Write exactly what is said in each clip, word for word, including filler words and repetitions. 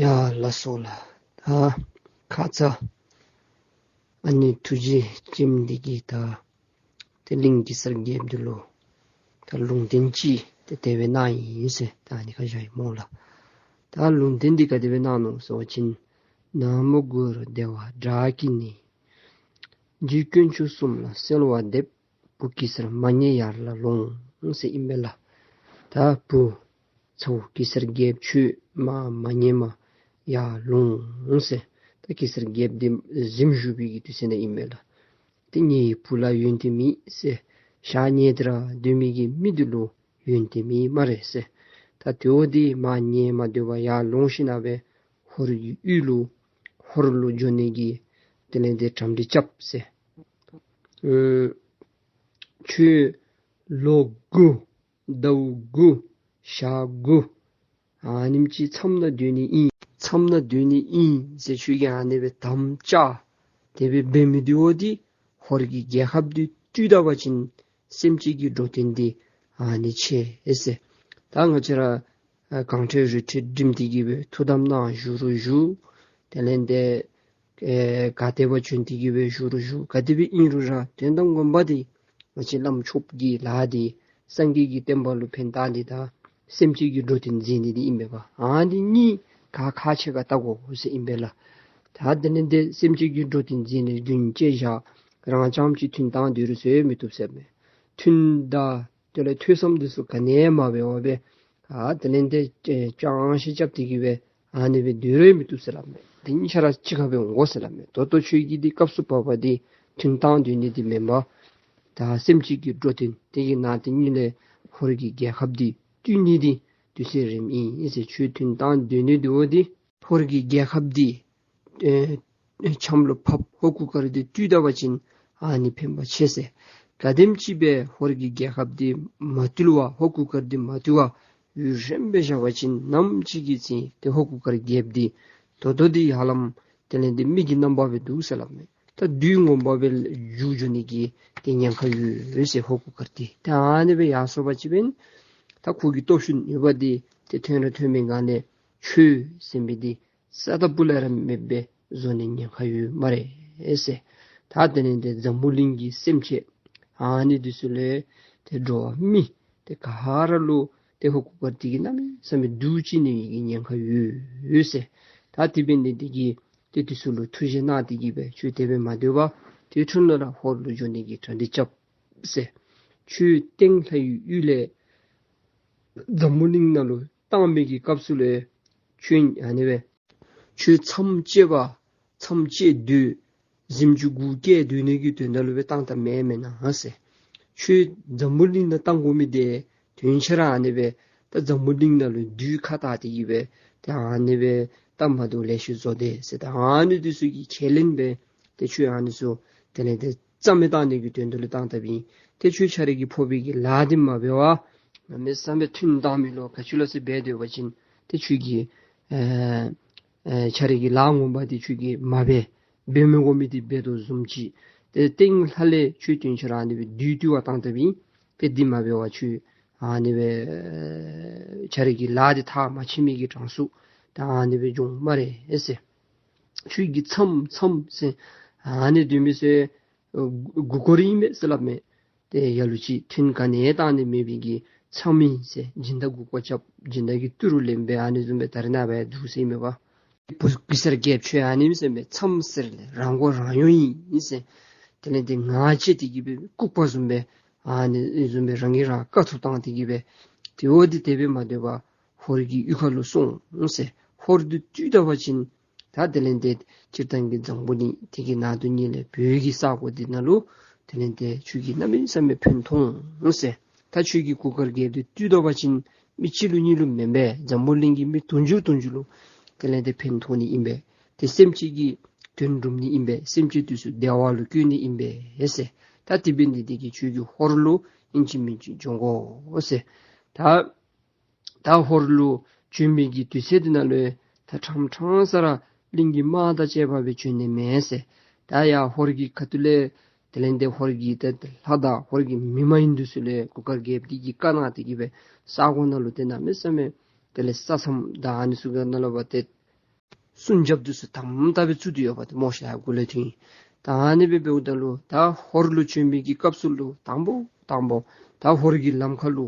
ཡ་ལགས་སོ་ལགས། ད་ཁ་ཙ་ཨ་ནི་ཐུགས་རྗེ་ཅན་འདི་གིས་ད་ཏེ་གླིང་གེ་སར་རྒྱལཔོ་འདི་ལུ་ད་ལུང་བསྟན་ཅིག་ཏེ་དེ་སྦེ་གནང་ཡི་ཟེར་ད་ཨ་ནི་ཁར་བཞག་ཡི་སྨོ་ལགས། ད་ལུང་བསྟན་འདི་ག་དེ་སྦེ་གནང་ནུག་ཟེར་བ་ཅིན། ནག་མོ་གུ་རུ་བདེ་བ་གྲགས་ཀྱིས་ནི། རྗེ་དཀོན་མཆོག་གསུམ་ལ་གསོལ་བ་འདེབས། བུ་གེ་སར་མ་ཉེས་ཡར་ལ་ལོངས་ཟེར་ཨིན་པས་ལགས། ད་བུ་ཚ་བོ་གེ་སར་རྒྱལཔོ་ཁྱོད་མ་མ་ཉེས་པར་ཡར་ལོངས་ཟེར། ད་གེ་སར་རྒྱལཔོ་འདི་གཟིམ་བཞུགས་པའི་གི་དུས་ཚོད་ནང་ཨིན་པས་ལགས། ཏེ་ངེའི་བུ་ལ་ཡོན་ཏན་མེད་ཟེར། ཞག་ཉལ་ཏེ་ར་སྡོད་མི་གི་མི་འདི་ལུ་ཡོན་ཏན་མེད་སྨ་རེ་ཟེར། ད་དེ་བ་འདི་མ་ཉལ་མ་སྡོད་པར་ཡར་ལོངས་ཞིནམ་ལས་ཧོར་གྱི་ཡུལ་ལུ་ཧོར་ལུ་འགྱོ་ནི་གི་དེ་ལས་ཏེ་གྲ་སྒྲིག་རྐྱབ་ཟེར། ཨུམ་ཁྱོད་ལོ་དགུ་ཟླཝ་དགུ་ཞག་དགུ་ཨ་ནེམ་ཅིག་མཚམས་ནང་སྡོད་ནི་ཨིན། མཚམས་ནང་སྡོད་ནི་ཨིན་ཟེར་ཁྱོད་ཀྱིས་ཨ་ནི་སྦེ་དམ་བཅའ་དེ་སྦེ་འབད་མི་འདི་བ་འདི་ཧོར་གྱི་རྒྱལ་ཁབ་འདི་བཏུལ་ད་པ་ཅིན་སེམས་ཅན་གྱི་འགྲོ་དོན་འདི་ཨ་ནི་ཆད་ཟེར། ད་ང་བཅས་ར་ཨ་གངས་ཁྲོད་རི་ཁྲོད་འགྲིམ་སྟེ་གི་སྦེ་ཐུགས་དམ་ནང་བཞུགས་རུང་བཞུགས། དེ་ལས་ཏེ་ཨེ་ག་ཏེ་བ་བྱོན་ཏེ་གི་སྦེ་བཞུགས་རུང་བཞུགས། ག་དེ་སྦེ་ཨིན་རུང་ར་དོན་དམ་དགོངས་པ་འདི་ང་བཅས་བླམ་ཆོསཔ་གི་ལཱ་འདི་སངས་རྒྱས་ཀྱི་བསྟན་པ་ལུ་ཕན་བཏགས་ནི་དང་སེམས་ཅན་གྱི་འགྲོ་དོན་མཛད་ནི་འདི་ཨིན་པས་པ། ཨ་ནི་གཉིས་ཁག་ཁག་ཆེ་ག་བལྟ་དགོ་ཟེར་ཨིན་པས་ལགས། ད་དེ་ལས་ཏེ་སེམས་ཅན་གྱི་འགྲོ་དོན་མཛད་ནི་རྒྱུན་བཅད་བཞག་རང་རྐྱངམ་གཅིག་ཐུན་བཏང་སྡོད་རུང་ཟེར་མི་བཏུབ་ཟེར་མས། ཐུན་དང་དེ་ལས་ཐོས་བསམ་འདི་ཚུ་ག་ནི་ཡང་མ་འབད་བར་སྦེ་ཨ་དེ་ལས་ཏེ་ཅང་ཤེས་རྐྱབ་སྟེ་གི་སྦེ་ཨ་ནི་སྦེ་སྡོད་རུང་མི་བཏུབ་ཟེར་སླབ་མས། དེ་གཉིས་ཆ་ར་གཅིག་ཁར་སྦེ་འོང་དགོ་ཟེར་སླབ་མས། ད་ལྟོ་ཁྱོད་ཀྱིས་འདི་སྐབས་སུ་བབ་པ་འདི་ཐུན་བཏང་སྡོད་ནི་འདི་མེན་པར་ད་སེམས་ཅན་གྱི་འགྲོ་དོན་དེ་གི་ནང་དེ་གཉིས་ལས་ཧོར་གྱི་རྒྱལ་ཁབ་འདི་བཏུལ་ནི་འདི་དུས་ཚོད་རནམ་ཨིན་ཟེར། ཁྱོད་ཐུན་བཏང་སྡོད་ནི་འདི་བ་འདི་ཧོར་གྱི་རྒྱལ་ཁབ་འདི་ཨེ་ཆམ་ལུ་ཕབ། ཧོར་གུར་དཀར་འདི་བཏུལ་ད་པ་ཅིན་ཨ་ནི་ཕན་པ་ཆེ་ཟེར། ག་དེམ་ཅིག་སྦེ་ཧོར་གྱི་རྒྱལ་ཁབ་འདི་མ་བཏུལ་བར་ཧོར་གུར་དཀར་འདི་མ་བཏུལ་བར་ཡུན་རིངམོ་སྦེ་བཞག་པ་ཅིན་ནམ་ཅིག་གི་ཚེ་ཏེ་ཧོར་གུར་དཀར་རྒྱལཔོ་འདི་ད་ལྟོ་འདི་ཡར་ལངམ་དེ་ལས་ཏེ་མི་གི་རྣམ་པ་སྦེ་འདུག་ཟེར་སླབ་མས། ད་བདུད་ངོ་མ་སྦེ་འགྱུར་འགྱོ་ནི་གི་ཏེ་ཉེན་ཁ་ཡོད་ཟེར། ཧོར་གུར་དཀར་འདི་ཏེ་ཨ་ནི་སྦེ་ཡར་སོང་པ་ཅིན་ད་ཁོ་གི་སྟོབས་ཤུགས་ནུས་པ་འདི་ཏེ་ཐོན་ར་ཐོན་མི་ག་ནི་ཆོས་ཟེར་མི་འདི་ས་ད་སྤུ་ལས་ར་མེདཔ་སྦེ་བཟོ་ནི་ཉེན་ཁ་ཡོད་སྨ་རེ་ཟེར། ད་དེ་ལས་ཏེ་འཛམ་བུ་གླིང་གི་སེམས་ཅན་ཨ་ནི་འདི་ཚུ་ལས་ཏེ་འགྲོ་བ་མི་ཏེ་ག་ར་ལུ་ཏེ་ཧོར་གུར་དཀར་འདི་གིས་གནམ་མེད་ས་མེད་སྡུག་བཅུག་ནི་གི་ཉེན་ཁ་ཡོད་ཟེར། ད་དེ་འབད་ནི་འདི་གིས་ཏེ་འདི་ཚུ་ལུ་ཐུགས་བཞེད་གནང་སྟེ་གི་སྦེ་ཁྱོད་དེ་སྦེ་མ་སྡོད་པར་ཏེ་ཐུན་ལུ་ར་ཧོར་ལུ་འགྱོ་ནི་གི་གྲ་སྒྲིག་རྐྱབ་ཟེར། ཁྱོད་སྟེང་ལྷ་ཡི་ཡུལ་ལས་འཛམ་བུ་གླིང་ནང་ལུ་བཏང་མི་གི་སྐབས་སུ་ལས་ཁྱོད་ཨ་ནི་སྦེ་ཁྱོད་མཚམས་བཅད་པ་མཚམས་བཅད་སྡོད་གཟིམ་ཅུང་གུ་བཀལ་སྡོད་ནི་གི་དོན་དག་ལུ་སྦེ་བཏང་ད་མེན་མེན་ན་ཟེར། ཁྱོད་འཛམ་བུ་གླིང་ནང་བཏང་དགོ་མི་འདི་དོན་ཆེ་ར་ཨ་ནི་སྦེ་ད་འཛམ་བུ་གླིང་ནང་ལུ་བདུད་ཁ་བཏགས་ཏེ་གི་སྦེ་ད་ཨ་ནི་སྦེ་ད་མ་འདུག་ལེ་ཤ་བཟོ་དེས་ཟེར། ད་ཨ་ནི་འདི་ཚུ་གི་ཁས་ལེན་སྦེ་ཏེ་ཁྱོད་ཨ་ནི་ཚུ་དེ་ལས་ཏེ་རྩ་མེད་བཏང་ནི་གི་དོན་དག་ལུ་བཏང་ད་པའི་ཏེ་ཁྱོད་ཁྱོད་རའི་གི་ཕོག་པའི་གི་ལཱ་འདི་མ་འབད་བར་གནམ་མེད་ས་མེད་ཐུན་བཏང་མི་ལུ་ག་ཅི་ལོ་ཟེར་འབད་སྡོད་པ་ཅིན་ཏེ་ཁྱོད་ཀྱིས་ཨེ་ཨེ་ཁྱོད་རའི་གི་ལཱ་ངོ་མ་འདི་ཁྱོད་ཀྱིས་མ་འབད་འབད་མི་དགོ་མི་འདི་འབད་དོ་བཟུམ་ཅིག། ཏེ་སྟེང་ལྷ་ལས་ཁྱོད་དོན་ཆེ་ར་ཨ་ནི་སྦེ་བདུད་བཏུལ་བར་བཏང་ད་པའི་ཏེ་འདི་མ་འབད་བར་ཁྱོད་ཨ་ནི་སྦེ་ཁྱོད་རའི་གི་ལཱ་འདི་མཐར་མ་ཕྱིན་མི་གི་གྲངས་སུ་ད་ཨ་ནི་སྦེ་འགྱོ་སྨ་རེ་ཟེར། ཁྱོད་ཀྱིས་མཚམས་མཚམས་ཟེར་ཨ་ནི་སྡོད་མི་ཚུ་ཨེ་མགུ་སྐོར་ཨིན་མས་ཟེར་སླབ་མས། ཏེ་ལ་ལུ་ཅིག་ཐུན་ག་ནི་ཡང་བཏང་ནི་མེད་པའི་གི་མཚམས་ཨིན་ཟེར། སྦྱིན་བདག་མགུ་སྐོར་རྐྱབ། སྦྱིན་བདག་གི་ཏི་རུ་ལེན་སྦེ་ཨ་ནི་བཟུམ་སྦེ་ད་རེས་ནངས་པ་ཡང་འདུག་ཟེར་མས་པ། བུ་གེ་སར་རྒྱལཔོ་ཁྱོད་ཨ་ནེམ་ཟེར་མས། མཚམས་ཟེར་ལས་རང་མགོ་རང་གཡོག་ཨིན་ཟེར། དེ་ལས་ཏེ་ང་བཅས་དེ་གིས་སྦེ་ལྐུགས་པ་བཟུམ་སྦེ་ཨ་ནི་བཟུམ་སྦེ་རང་གིས་རང་དཀའ་ཐུབ་བཏང་དེ་གིས་སྦེ་ཏེ་འོ་འདི་དེ་སྦེ་མ་སྡོད་པར་ཧོར་གྱི་ཡུལ་ཁ་ལུ་སོང་ཟེར། ཧོར་འདི་བཏུལ་ད་པ་ཅིན་ད་དེ་ལས་ཏེ་སྤྱིར་བཏང་གི་འཛམ་བུ་གླིང་དེ་གི་ནང་དུ་ཉིད་ལས་བོད་ཀྱི་ས་གོ་འདི་ནང་ལུ་དེ་ལས་ཏེ་ཁྱོད་ཀྱིས་གནམ་མེད་ས་མེད་ཕན་ཐོགས་འོང་ཟེར། ད་ཁྱོད་ཀྱིས་གུར་དཀར་རྒྱལཔོ་འདི་བཏུལ་ད་པ་ཅིན་མི་གཅིག་ལུ་གཉིས་ལུ་མེན་པས། འཛམ་བུ་གླིང་གི་མི་དུང་ཕྱུར་དུང་ཕྱུར་ལུ་དེ་ལས་ཏེ་ཕན་ཐོགས་ནི་ཨིན་པས། ཏེ་སེམས་ཅན་གྱི་དོན་སྒྲུབ་ནི་ཨིན་པས། སེམས་ཅན་དེ་ཚུ་བདེ་བ་ལུ་བཀོད་ནི་ཨིན་པས་ཟེར། ད་དེ་འབད་ནི་དེ་གིས་ཁྱོད་ཀྱིས་ཧོར་ལུ་ཨིན་ཅི་མིན་ཅི་འགྱོ་དགོ་ཟེར། ད་ད་ཧོར་ལུ་བྱོན་མི་གི་དུས་ཚོད་འདི་ནང་ལུ་ད་ཕྲང་ཕྲང་ས་ར་གླིང་གི་དམག་དང་བཅས་པ་སྦེ་བྱོན་ནི་མེན་ཟེར། ད་ཡར་ཧོར་གྱི་ཁ་ཐུག་ལས་དེ་ལས་ཏེ་ཧོར་གྱི་ཏེ་ལྷ་དང་ཧོར་གྱི་མི་མ་ཡིན་དེ་ཚུ་ལས་གུར་དཀར་རྒྱལཔོ་འདི་གིས་བཀའ་གནང་དེ་གིས་སྦེ་ས་གོ་ནང་ལུ་ཏེ་གནམ་མེད་ས་མེད་དེ་ལས་ས་མཚམས་དང་ཨ་ནི་ཚུ་གི་ནང་ལུ་སྦེ་ཏེ་ སྲུང་རྒྱབ་འདི་ཚུ་དམ་དམ་སྦེ་བཙུགས་ཏེ་ཡོདཔ་འདི་སྨོ་ཤ་ལགས། གུ་ལས་ཐོན། ད་ཨ་ནི་སྦེ་འབདཝ་ད་ལུ་ད་ཧོར་ལུ་བྱོན་མི་གི་སྐབས་སུ་ལུ་དང་པོ་དང་པོ་ད་ཧོར་གྱི་ལམ་ཁ་ལུ་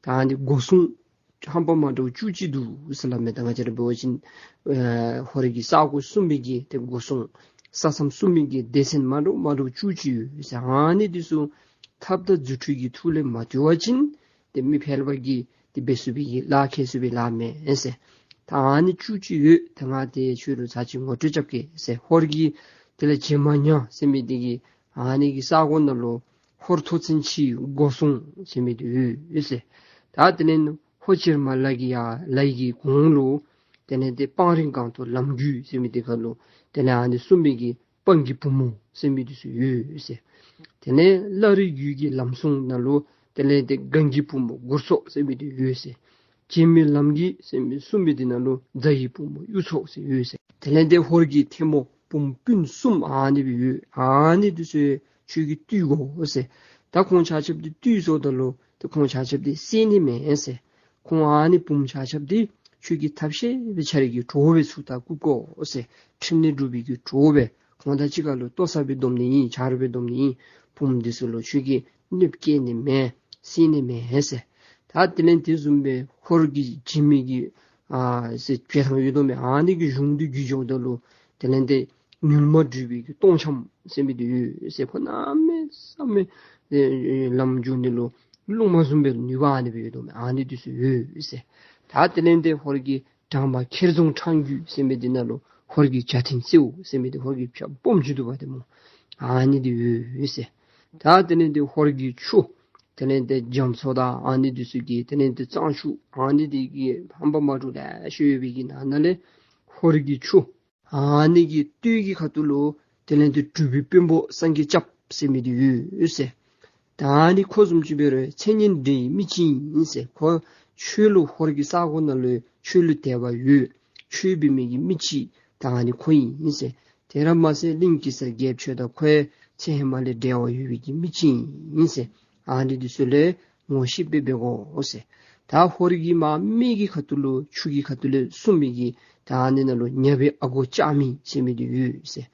ད་ཨ་ནི་སྒོ་སྲུང་ཧམ་པ་མ་འདྲཝ་བཅུ་གཅིག་འདུག་ཟེར་སླབ་མས། ད་ང་བཅས་ར་འབད་བ་ཅིན་ཨེ་ཧོར་གྱི་ས་གོ་སྲུང་མི་གི་ཏེ་སྒོ་སྲུང་ས་མཚམས་སྲུང་མི་གི་སྡེ་ཚན་མ་འདྲཝ་མ་འདྲཝ་བཅུ་གཅིག་ཡོད་ཟེར། ཨ་ནི་འདི་ཚུ་ཐབས་དང་རྫུ་འཕྲུལ་གྱི་མཐུ་ལས་མ་བཏུལ་བ་ཅིན་ཏེ་མི་ཕལ་པ་གིས་ཏེ་འབད་ཚུགས་པའི་གི་ལཱ་ཁེལ་ཚུགས་པའི་ལཱ་མེན་ཟེར། ད་ཨ་ནི་བཅུ་གཅིག་ཡོད། ད་ང་ཏེ་ཁྱོད་ལུ་ཚར་གཅིག་ངོ་སྤྲོད་རྐྱབ་གེ་ཟེར། ཧོར་གྱི་དེ་ལས་བྱེ་མ་ཉ་ཟེར་མི་འདི་གིས་ཨ་ནི་གི་ས་གོ་ནང་ལུ་ཧོར་མཐོ་བཙུན་ཕྱིའི་སྒོ་སྲུང་ཟེར་མི་འདི་ཡོད་ཟེར། ད་དེ་ལས་ཧོར་བྱེ་མ་ལ་གི་ཡ་ལ་གི་གོང་ལུ་དེ་ལས་ཏེ་སྤང་རི་སྒང་ཏོག་ལམ་རྒྱུད་ཟེར་མི་འདི་ཁ་ལུ་དེ་ལས་ཨ་ནི་སྲུང་མི་གི་སྤང་གི་བུ་མོ་ཟེར་མི་འདི་ཚུ་ཡོད་ཟེར། དེ་ལས་བླ་རི་རྒྱུད་ཀྱི་ལམ་སྲུང་ནང་ལུ་དེ་ལས་ཏེ་སྒང་གི་བུ་མོ་གུར་ཚོགས་ཟེར་མི་འདི་ཡོད་ཟེར། བྱེ་མའི་ལམ་གྱི་ཟེར་མི་སྲུང་མི་འདི་ནང་ལུ་རྫ་ཡི་བུ་མོ་གཡུ་ཚོགས་ཟེར་ཡོད་ཟེར། དེ་ལས་ཏེ་ཧོར་གྱི་ཐལ་མོ་བུམོ་སྤུན་གསུམ་ཨ་ནི་སྦེ་ཡོད། ཨ་ནི་འདི་ཚུ་ཁྱོད་ཀྱིས་བཏུལ་དགོ་ཟེར། ད་ཁོང་ཆ་ཁྱབ་འདི་བཏུལ་སོངམ་ད་ལུ་ཏེ་ཁོང་ཆ་ཁྱབ་འདི་བསད་ནི་མེན་ཟེར། ཁོང་ཨ་ནི་བུམོ་ཆ་ཁྱབ་འདི་ཁྱོད་ཀྱིས་ཐབས་ཤེས་སྦེ་ཁྱོད་ར་གི་གྲོགས་སྦེ་ཚུར་ད་བཀུག་དགོ་ཟེར། ཕྲིན་ལས་སྒྲུབ་པའི་གི་གྲོགས་སྦེ་ཁོང་དང་གཅིག་ཁར་ལུ་ལྟོ་ས་སྦེ་སྡོམ་ནི་ཨིན། ཆ་རོགས་སྦེ་སྡོམ་ནི་ཨིན། བུམོ་འདི་ཚུ་ལུ་ཁྱོད་ཀྱིས་གནོདཔ་བཀལ་ནི་མེན། བསད་ནི་མེན་ཟེར། ད་དེ་ལས་དེ་བཟུམ་སྦེ་ཧོར་གྱི་བྱེ་མའི་གི་ཨ་ཟེར་བྱེ་ཐང་ཡོད་དོ་མས། ཨ་ནི་གི་གཞུང་འདི་བརྒྱུད་འགྱོཝ་ད་ལུ་དེ་ལས་ཏེ་མྱུར་མ་འགྲུལ་པའི་གི་སྟོང་འཁྱམ་ཟེར་མི་འདི་ཡོད་ཟེར། ཁོ་གནམ་མེད་ས་མེད་ཨེ་ལམ་འགྱོ་ནི་ལུ་རླུང་མ་བཟུམ་སྦེ་ནུས་པ་ཨ་ནི་སྦེ་ཡོད་དོ་མས། ཨ་ནི་འདི་ཚུ་ཡོད་ཟེར། ད་དེ་ལས་ཏེ་ཧོར་གྱི་བྲག་དམར་ཁེར་རྫོང་འཕྲང་རྒྱུད་ཟེར་མི་འདི་ནང་ལུ་ཧོར་གྱི་བྱ་ཐེན་སེའུ་ཟེར་མི་འདི་ཧོར་གྱི་བྱ་སྦོམ་ཅིག་འདུག་པ་ཏེ་སྨོ། ཨ་ནི་འདི་ཡོད་ཟེར། ད་དེ་ལས་ཏེ་ཧོར་གྱི་ཆུ་དེ་ལས་ཏེ་རྒྱ་མཚོ་དང་ཨ་ནི་འདི་ཚུ་གི་དེ་ལས་ཏེ་གཙང་ཆུ་ཨ་ནི་འདི་གི་ཧམ་པ་མ་འདྲཝ་ལེ་ཤ་ཡོད་པའི་གི་ནང་ན་ལས་ཧོར་གྱི་ཆུ་ཨ་ནི་གི་སྟོད་ཀྱི་ཁ་ཐུག་ལུ་དེ་ལས་ཏེ་གྲུབ་པའི་དཔོན་པོ་སངས་རྒྱས་སྐྱབས་ཟེར་མི་འདི་ཡོད་ཟེར། ད་ཨ་ནི་ཁོ་བཟུམ་ཅིག་འབད་རུང་མཚན་སྙན་འདྲེ་ཡི་མི་ཅིག་ཨིན་ཟེར། ཁོ་ཆོས་ལུ་ཧོར་གྱི་ས་གོ་ནང་ལུ་ཆོས་ལུ་དད་པ་ཡོད། ཆོས་འབད་མི་གི་མི་ཅིག་ད་ཨ་ནི་ཁོ་ཨིན་ཟེར། དེ་ར་མ་ཚད་གླིང་གེ་སར་རྒྱལཔོ་ཁྱོད་དང་ཁོ་ཡང་ཚེ་ཧེ་མ་ལས་འབྲེལ་བ་ཡོད་པའི་གི་མི་ཅིག་ཨིན་ཟེར། ཨ་ནི་འདི་ཚུ་ལུ་ངོ་ཤེས་སྦེ་འབད་དགོ་ཟེར། ད་ཧོར་གྱི་མར་སྨད་ཀྱི་ཁ་ཐུག་ལུ་ཆུ་གི་ཁ་ཐུག་ལས་སྲུང་མི་གི་ད་ཨ་ནི་ནང་ལུ་ཉ་དབོན་ཨ་སྒོར་ལྕགས་མིག་ཟེར་མི་འདི་ཡོད་ཟེར།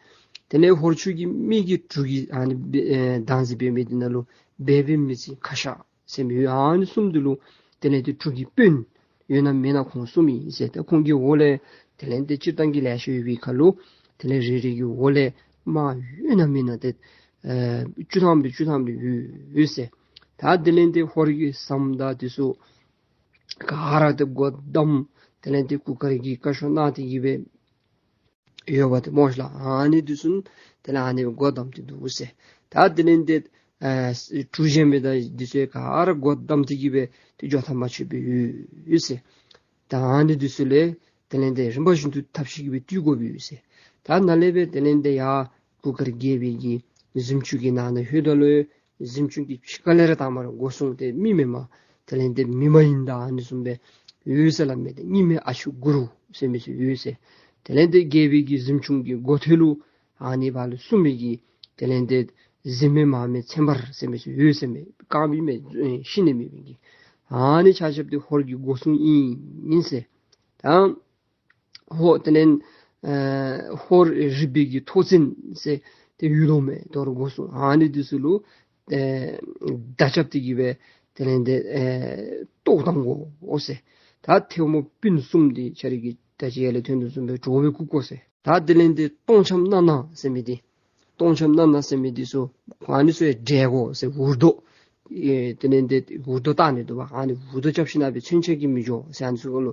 དེ་ལས་ཧོར་ཆུ་གི་སྨད་ཀྱི་གྲུ་གི་ཨ་ནི་སྦེ་ཨེ་བདག་འཛིན་འབད་མི་འདི་ནང་ལུ་སྦལ་པའི་མི་ཚེ་ཁ་ཤ་ཟེར་མི་ཡོད། ཨ་ནི་གསུམ་འདི་ལུ་དེ་ལས་ཏེ་གྲུ་གི་དཔོན་ཡོད་ན་མེད་ན་ཁོང་གསུམ་ཨིན་ཟེར། ཏེ་ཁོང་གི་འོག་ལས་དེ་ལས་ཏེ་སྤྱིར་བཏང་གི་ལེ་ཤ་ཡོད་པའི་ཁར་ལུ་དེ་ལས་རེ་རེ་གི་འོག་ལས་དམག་ཡོད་ན་མེད་ན་ཏེ་ཨེ་བཅུ་ཐམ་ལས་བཅུ་ཐམ་ལས་ཡོད་ཡོད་ཟེར། ད་དེ་ལས་ཏེ་ཧོར་གྱི་ཟམ་དང་འདི་ཚུ་ག་ར་ཏེ་སྒོ་བསྡམས། དེ་ལས་ཏེ་གུར་དཀར་གྱིས་བཀའ་ཤོག་གནང་སྟེ་གི་སྦེ་ཡོདཔ་ཏེ་སྨོ་ཤ་ལགས། ཨ་ནི་འདི་ཚུ་དེ་ལས་ཨ་ནི་སྦེ་སྒོ་བསྡམས་ཏེ་འདུག་ཟེར། ད་དེ་ལས་ཏེ་ཨེ་གྲུ་གཞན་མི་དང་འདི་ཚུ་ག་ར་སྒོ་བསྡམས་ཏེ་གི་སྦེ་ཏེ་འགྱོ་ཐག་མ་ཆོད་པར་ཡོད་ཟེར། ད་ཨ་ནི་འདི་ཚུ་ལས་དེ་ལས་ཏེ་རིམ་པ་བཞིན་དུ་ཐབས་ཤེས་ཀྱིས་སྦེ་བཏུལ་དགོ་པས་ཟེར། ད་ནཱ་ལས་སྦེ་དེ་ལས་ཏེ་ཡར་གུར་དཀར་རྒྱལ་པོའི་གི་གཟིམ་ཆུང་གི་ནང་ན་ལྷོདཔ་ད་ལུ་གཟིམ་ཆུང་གི་ཕྱི་ཁ་ལས་ར་ད་མར་སྒོ་སྲུང་སྟེ་མི་མེན་པར་དེ་ལས་ཏེ་མི་མ་ཡིན་དང་ཨ་ནི་བཟུམ་སྦེ་ཡོད་ཟེར་སླབ་མས། ཏེ་གཉིས་མེད་ཨ་ཆུ་གུ་རུ་ཟེར་མི་ཚུ་ཡོད་ཟེར། དེ་ལས་ཏེ་རྒྱལ་པོའི་གི་གཟིམ་ཆུང་གི་སྒོ་ཐོག་ལུ་ཨ་ནི་ཕར་ལུ་སྲུང་མི་གི་དེ་ལས་ཏེ་གཟིམ་དམག་མི་ཚན་པ་ཟེར་མི་ཚུ་ཡོད་ཟེར་མས། རྐངམ་མེད་ཤི་ནི་མེད་པའི་གི་ཨ་ནི་ཆ་ཁྱབ་འདི་ཧོར་གྱི་སྒོ་སྲུང་ཨིན་ཨིན་ཟེར། ད་ཧོར་དེ་ལས་ཨེ་ཧོར་རི་པའི་གི་ཐོག་བཙན་ཟེར་ཏེ་ཡོད་དོ་མས། དོ་རུང་སྒོ་སྲུང་ཨ་ནི་འདི་ཚུ་ལུ་ཨེ་མདའ་རྐྱབ་སྟེ་གི་སྦེ་དེ་ལས་ཏེ་ཨེ་བཏོག་བཏང་དགོ་ཟེར། ད་ཐལ་མོ་སྤུན་གསུམ་འདི་ཁྱོད་ར་གིས་ད་ཅི་ཡར་ལས་ཐོན་དོ་བཟུམ་སྦེ་གྲོགས་སྦེ་བཀུག་དགོ་ཟེར། ད་དེ་ལས་ཏེ་སྟོང་འཁྱམ་སྣ་ནག་ཟེར་མི་འདི་སྟོང་འཁྱམ་སྣ་ནག་ཟེར་མི་འདི་ཚུ་ཨ་ནི་ཚུ་ཡང་བསྒྲལ་དགོ་ཟེར། འུར་རྡོ་ཨེ་དེ་ལས་ཏེ་འུར་རྡོ་བཏང་ནི་འདུག་པ། ཨ་ནི་འུར་རྡོ་རྐྱབ་ཞིན་ན་སྦེ་མཚོན་ཆ་གིས་མི་འགྱོ་ཟེར། ཨ་ནི་ཚུ་གུ་ལུ་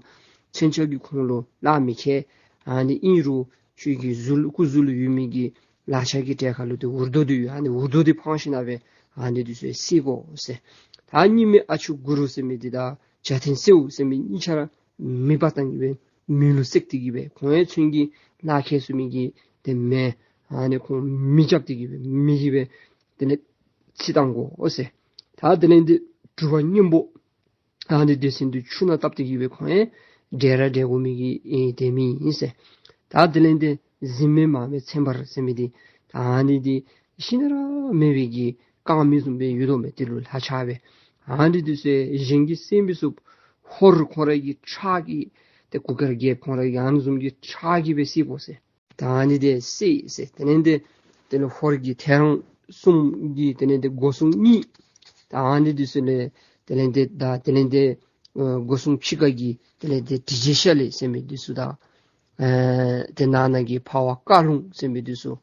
མཚོན་ཆ་གིས་ཁོང་ལུ་ལག་མི་ཁེལ། ཨ་ནི་ཨིན་རུང་ཁྱོད་ཀྱི་གཟུགས་སྐུ་གཟུགས་ལུ་ཡོད་མི་གི་ལག་ཆ་གི་གྲས་ཁར་ལུ་ཏེ་འུར་རྡོ་འདི་ཡོད། ཨ་ནི་འུར་རྡོ་འདི་འཕང་ཞིན་ན་སྦེ་ཨ་ནི་འདི་ཚུ་ཡང་བསད་དགོ་ཟེར། ད་གཉིས་མེད་ཨ་ཆུ་གུ་རུ་ཟེར་མི་འདི་དང་བྱ་ཐེན་སེའུ་ཟེར་མི་གཉིས་ཆ་ར་མེདཔ་བཏང་གི་སྦེ་མེ་ལུ་བསྲེགས་ཏེ་གི་སྦེ་ཁོང་ཡང་མཚོན་གྱི་ལག་ཁེལ་ཚུགས་མི་གི་ཏེ་མེ་ཨ་ནི་ཁོང་མེ་རྐྱབ་སྟེ་གི་སྦེ་མེ་གིས་སྦེ་དེ་ལས་འཚིག་བཏང་དགོ་ཟེར། ད་དེ་ལས་ཏེ་གྲུ་པ་གཉན་པོ་ཨ་ནི་སྡེ་ཚན་འདི་ཆུ་ནང་བཏབ་སྟེ་གི་སྦེ་ཁོང་ཡང་བསྒྲལ་ར་བསྒྲལ་དགོ་མི་གི་ཨེ་དེ་མི་ཨིན་ཟེར། ད་དེ་ལས་ཏེ་གཟིམ་དམག་མི་ཚན་པ་ཟེར་མི་འདི་ད་ཨ་ནི་འདི་ཤི་ནི་ར་མེད་པའི་གི་རྐངམ་མེད་བཟུམ་སྦེ་ཡོད་དོ་མས། དེ་ལུ་ལག་ཆ་སྦེ་ཨ་ནི་འདི་ཚུ་གཞན་གྱིས་བསད་མི་ཚུགས། ཧོར་ཁོང་ར་གི་ཁྲག་གི་ ཏེ་གུར་དཀར་རྒྱལཔོ་ཁོང་ར་གིས་ཨ་ནི་བཟུམ་གྱི་ཁྲག་གིས་སྦེ་བསད་དགོ་ཟེར། ད་ཨ་ནི་འདི་བསད་ཟེར། དེ་ལས་འདི་དེ་ལས་ཧོར་གྱི་ཐེའུ་རང་གསུམ་གྱི་དེ་ལས་འདི་སྒོ་སྲུང་གཉིས། ད་ཨ་ནི་འདི་ཚུ་ལས་དེ་ལས་འདི་ད་དེ་ལས་འདི་ཨ་སྒོ་སྲུང་ཕྱི་ཁ་གི་དེ་ལས་འདི་དྲི་ཆབ་ཤ་ལེ་ཟེར་མི་འདི་ཚུ་དང་། ཨེ་དེ་ནང་ན་གི་འཕར་བ་དཀར་ལུང་ཟེར་མི་འདི་ཚུ།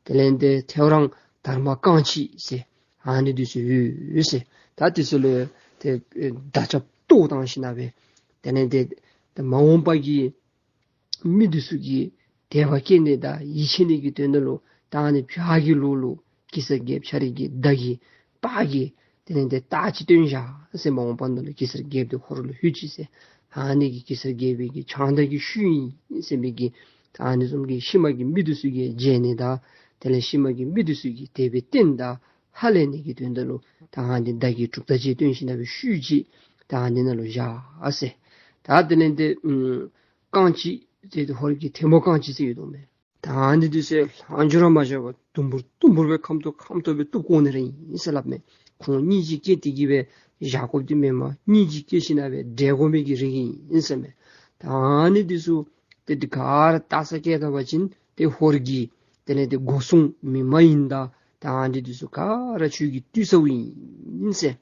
དེ་ལས་འདི་ཐེའུ་རང་དར་མ་རྐང་གཅིག་ཟེར། ཨ་ནི་འདི་ཚུ་ཡོད་ཟེར། ད་འདི་ཚུ་ལུ་ཏེ་ཨེ་མདའ་རྐྱབ་ཏོ་བཏང་ཞིནམ་ལས་དེ་ལས་འདི་ཏེ་མ་འོངས་པ་གི་མི་འདི་ཚུ་གིས་དད་པ་སྐྱེ་ནི་དང་ཡིད་ཆེས་ནི་གི་དོན་དག་ལུ་ད་ཨ་ནི་བྱཱར་གྱི་ལོ་ལུ་གེ་སར་རྒྱལཔོ་ཁྱོད་རའི་གི་མདའ་གི་པར་གྱིས་དེ་ལས་འདི་རྟགས་ཅིག་སྟོན་བཞག་ཟེར། མ་འོངས་པ་ནང་ལུ་གེ་སར་རྒྱལཔོ་འདི་ཧོར་ལུ་ལྷོད་ཅི་ཟེར། ཨ་ནི་གི་གེ་སར་རྒྱལ་པོའི་གི་ཕྱག་མདའ་གི་ཤུལ་ཨིན་ཟེར་མི་གི་ད་ཨ་ནི་བཟུམ་གྱི་ཤུལ་མ་གི་མི་འདི་ཚུ་གིས་མཇལ་ནི་དང་དེ་ལས་ཤུལ་མ་གི་མི་འདི་ཚུ་གིས་དད་པའི་རྟེན་དང་ཧ་ལས་ནི་གི་དོན་དག་ལུ་ད་ཨ་ནི་མདའ་གི་གྲུབ་རྟགས་ཅིག་སྟོན་ཞིནམ་ལས་ཤུལ་ཅིག་ད་ཨ་ནི་ནང་ལུ་བཞག་ཟེར། ད་དེ་ལས་འདི་ཨམ་རྐང་གཅིག་ཟེར་ཏེ་ཧོར་གྱི་ཐལ་མོ་རྐང་གཅིག་ཟེར་ཡོད་དོ་མས། ད་ཨ་ནི་འདི་ཚུ་ལྷག་འཕྲོ་ར་མ་བཞག་པར་དུམ་བུར་དུམ་བུར་སྦེ་ཁམ་ཏོག་ཁམ་ཏོག་སྦེ་གཏུབ་བཀོ་ནི་ར་ཨིན་ཟེར་སླབ་མས། ཁོང་གཉིས་ཅིག་སྐྱེས་ཏེ་གི་སྦེ་བཞག་དགོཔ་འདི་མེན་པར་གཉིས་ཅིག་སྐྱེས་ཞིནམ་ལས་འབྲལ་དགོ་མི་གི་རིགས་ཨིན་ཟེར་མས། ད་ཨ་ནི་འདི་ཚུ་ཏེ་འདི་ག་ར་བལྟ་ས་སྐྱེལ་ད་པ་ཅིན་ཏེ་ཧོར་གྱི་དེ་ལས་འདི་སྒོ་སྲུང་མི་མ་ཡིན་ད་ད་ཨ་ནི་འདི་ཚུ་ག་ར་ཁྱོད་ཀྱིས་བཏུལ་ཚརཝ་ཨིན་ཟེར།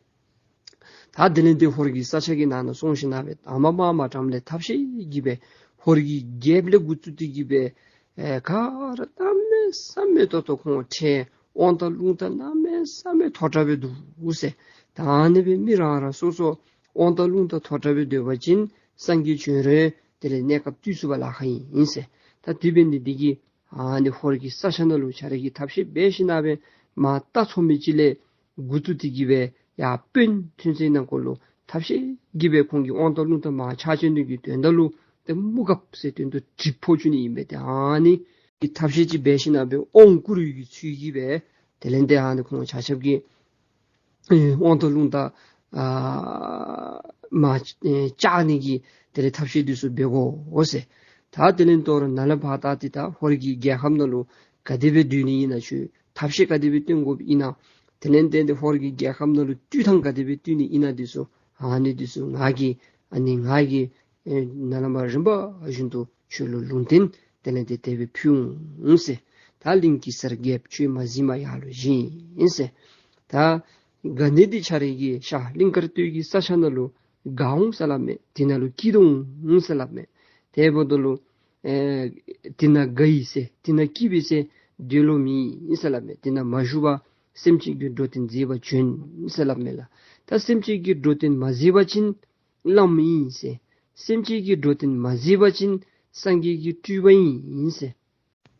ད་དེ་ལས་འདི་ཧོར་གྱི་ས་ཆ་གི་ནང་ན་སོང་ཞིནམ་ལས་ཨ་མ་མ་མ་དགྲ་ལས་ཐབས་ཤེས་ཀྱིས་སྦེ་ཧོར་གྱི་རྒྱལཔོ་ལས་འགོ་བཙུགས་ཏེ་གི་སྦེ་ཨེ་ག་ར་གནམ་མེད་ས་མེད་ཏོག་ཏོ་ཁོང་ཁྲལ་དབང་ཐང་རླུང་རྟ་གནམ་མེད་ས་མེད་མཐོ་དྲགས་སྦེ་འདུག་ཟེར། ད་ཨ་ནི་སྦེ་མི་རང་རང་སོ་སོ་དབང་ཐང་རླུང་རྟ་མཐོ་དྲགས་སྦེ་སྡོད་པ་ཅིན་སངས་རྒྱས་བྱོན་རུང་དེ་ལས་གནས་སྐབས་བཏུལ་ཚུགས་པར་ལཱ་ཁག་ཨིན་ཟེར། ད་དེ་འབད་ནི་འདི་གིས་ཨ་ནི་ཧོར་གྱི་ས་ཆ་ནང་ལུ་ཁྱོད་ར་གིས་ཐབས་ཤེས་འབད་ཞིནམ་ལས་མར་རྟ་འཚོ་མི་ཅིག་ལས་འགོ་བཙུགས་ཏེ་གི་སྦེ་ཡར་དཔོན་ཚུན་ཚོད་ནང་འཁོད་ལུ་ཐབས་ཤེས་ཀྱིས་སྦེ་ཁོང་གི་དབང་ཐང་རླུང་རྟ་མར་ཆག་བཅད་ནི་གི་དོན་དག་ལུ་ཏེ་དམུ་གབ་ཟེར་དོན་དུ་གྲིབ་ཕོག་བཅུག་ནི་ཨིན་པས། ཏེ་ཨ་ནི་གི་ཐབས་ཤེས་ཅིག་འབད་ཞིནམ་ལས་དབང་བསྐུར་བའི་གི་ཚུལ་གྱིས་སྦེ་དེ་ལས་འདི་ཨ་ནི་ཁོང་ཆ་ཁྱབ་ཀྱིས་ཨེ་དབང་ཐང་རླུང་རྟ་ཨ་མར་ཨེ་བཅག་ནི་གི་དེ་ལས་ཐབས་ཤེས་འདི་ཚུ་འབད་དགོ་ཟེར། ད་དེ་ལས་དོ་རུང་ནཱ་ལས་ཕར་ད་འདི་ད་ཧོར་གྱི་རྒྱལ་ཁམས་ནང་ལུ་ག་དེ་སྦེ་སྡོད་ནི་ཨིན་ན་ཁྱོད་ཐབས་ཤེས་ག་དེ་སྦེ་སྟོན་དགོཔ་ཨིན་ན། དེ་ལས་འདི་འདི་ཧོར་གྱི་རྒྱལ་ཁམས་ནང་ལུ་བཏུལ་ཐངས་ག་དེ་སྦེ་བཏུལ་ནི་ཨིན་ན་འདི་ཚུ་ཨ་ནི་འདི་ཚུ་ང་གིས་ཨ་ནི་ང་གིས་ཨེ་ནཱ་ལས་མར་རིམ་པ་བཞིན་དུ་ཁྱོད་ལུ་ལུང་བསྟན་དེ་ལས་འདི་དེ་སྦེ་ཕུལ་འོང་ཟེར། ད་གླིང་གེ་སར་རྒྱལཔོ་ཁྱོད་མ་གཟིགས་པར་ཡར་ལུ་བཞེངས་ཟེར། ད་ག་ནི་འདི་ཁྱོད་རའི་གི་ཤར་གླིང་དཀར་སྟོད་ཀྱི་ས་ཆ་ནང་ལུ་དགའ་འོང་ཟེར་སླབ་མས། དེ་ནང་ལུ་སྐྱིད་འོང་ཟེར་སླབ་མས། དེ་འབདཝ་ད་ལུ་ཨེ་དེ་ནང་དགའ་ཡི་ཟེར་དེ་ནང་སྐྱིད་པས་ཟེར་འདོད་ལོང་མེད་ཟེར་སླབ་མས། དེ་ནང་མ་བཞུགས་པར་སེམས་ཅན་གྱི་འགྲོ་དོན་མཛད་པར་བྱོན་ཟེར་སླབ་མས་ལགས། ད་སེམས་ཅན་གྱི་འགྲོ་དོན་མ་མཛད་པ་ཅིན་བླམ་ཨིན་ཟེར། སེམས་ཅན་གྱི་འགྲོ་དོན་མ་མཛད་པ་ཅིན་སངས་རྒྱས་ཀྱི་སྤྲུལ་པ་ཨིན་ཟེར།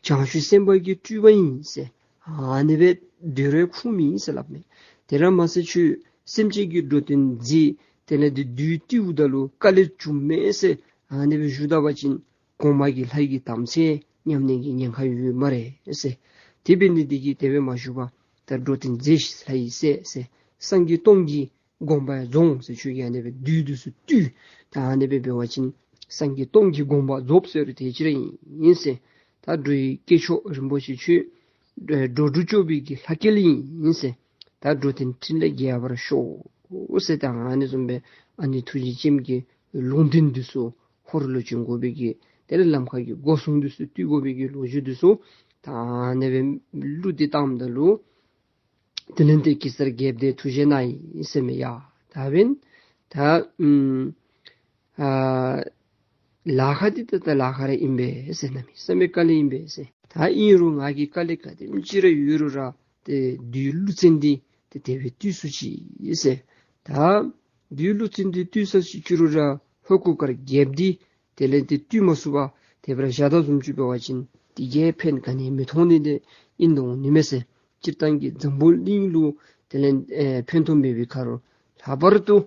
བྱང་ཆུབ་སེམས་དཔའ་གི་སྤྲུལ་པ་ཨིན་ཟེར། ཨ་ནི་སྦེ་འདོད་རུང་ཁུངས་མེད་ཟེར་སླབ་མས། དེ་ར་མ་ཚད་ཁྱོད་སེམས་ཅན་གྱི་འགྲོ་དོན་མཛད་དེ་ལས་འདི་བདུད་བཏུལཝ་ད་ལུ་དཀའ་ལས་བྱུངམ་མས་ཟེར། ཨ་ནི་སྦེ་བཞུགས་ད་པ་ཅིན་གོང་མ་གི་ལྷ་གི་དམ་ཚིག་ཉམས་ནི་གི་ཉེན་ཁ་ཡོད་སྨ་རེ་ཟེར། དེ་འབད་ནི་འདི་གིས་དེ་སྦེ་མ་བཞུགས་པར་ད་འགྲོ་དོན་མཛད་ཤིག་ལྷ་ཡི་སྲས་ཟེར། སངས་རྒྱས་སྟོང་གི་དགོངས་པ་རྫོགས་ཟེར། ཁྱོད་ཀྱིས་ཨ་ནི་སྦེ་བདུད་འདི་ཚུ་བཏུལ། ད་ཨ་ནི་སྦེ་འབད་བ་ཅིན་སངས་རྒྱས་སྟོང་གི་དགོངས་པ་རྫོགསཔ་ཟེར་རུང་དེ་ཅིག་ར་ཨིན་ཟེར། ད་འགྲོ་བའི་སྐྱེས་མཆོག་རིན་པོ་ཆེ་ཁྱོད་འགྲོ་དྲུག་སྐྱོབ་པའི་གི་ལྷ་སྐལ་ཨིན་ཟེར། ད་འགྲོ་དོན་ཕྲིན་ལས་རྒྱས་པར་ཤོག་ཟེར། ད་ཨ་ནི་བཟུམ་སྦེ་ཨ་ནི་ཐུགས་རྗེ་ཅནམ་གྱི་ལུང་བསྟན་འདི་ཚུ་ཧོར་ལུ་བྱོན་དགོ་པའི་གི་དེ་ལས་ལམ་ཁ་གི་སྒོ་སྲུང་འདི་ཚུ་བཏུལ་དགོ་པའི་གི་ལོ་རྒྱུས་འདི་ཚུ་ད་ཨ་ནི་སྦེ་གླུ་འདི་བཏངམ་ད་ལུ་དེ་ལས་འདི་གེ་སར་རྒྱལཔོ་འདི་ཐུགས་བཞེད་གནང་ཡི་ཟེར་མས། ཡ་ད་འབདན་ད་ཨམ་ཨ་ལཱ་ཁག་འདི་ད་ད་ལཱ་ཁག་ར་ཨིན་པས་ཟེར། གནམ་མེད་ས་མེད་དཀའ་ལས་ཨིན་པས་ཟེར། ད་ཨིན་རུང་ང་གིས་དཀའ་ལས་ག་དེམ་ཅིག་ར་ཡོད་རུང་ར་ཏེ་བདུད་ཀླུ་བཙན་འདི་ཏེ་དེ་སྦེ་བཏུལ་ཚུགས་ཅི་ཟེར། ད་བདུད་ཀླུ་བཙན་འདི་བཏུལ་ཚུགས་ཅི་རུང་ར་ཧོར་གུར་དཀར་རྒྱལཔོ་འདི་དེ་ལས་འདི་བཏུལ་མ་ཚུགས་པར་དེ་སྦེ་ར་བཞག་ད་བཟུམ་ཅིག་འབད་བ་ཅིན་དེ་གིས་ཕན་ག་ནི་མི་ཐོགས་ནི་འདི་ཨིན་འོང་ནི་མས་ཟེར། སྤྱིར་བཏང་གི་འཛམ་བུ་གླིང་ལུ་དེ་ལས་ཨེ་ཕན་ཐོགས་མེད་པའི་ཁར་ལྷག་པར་དུ་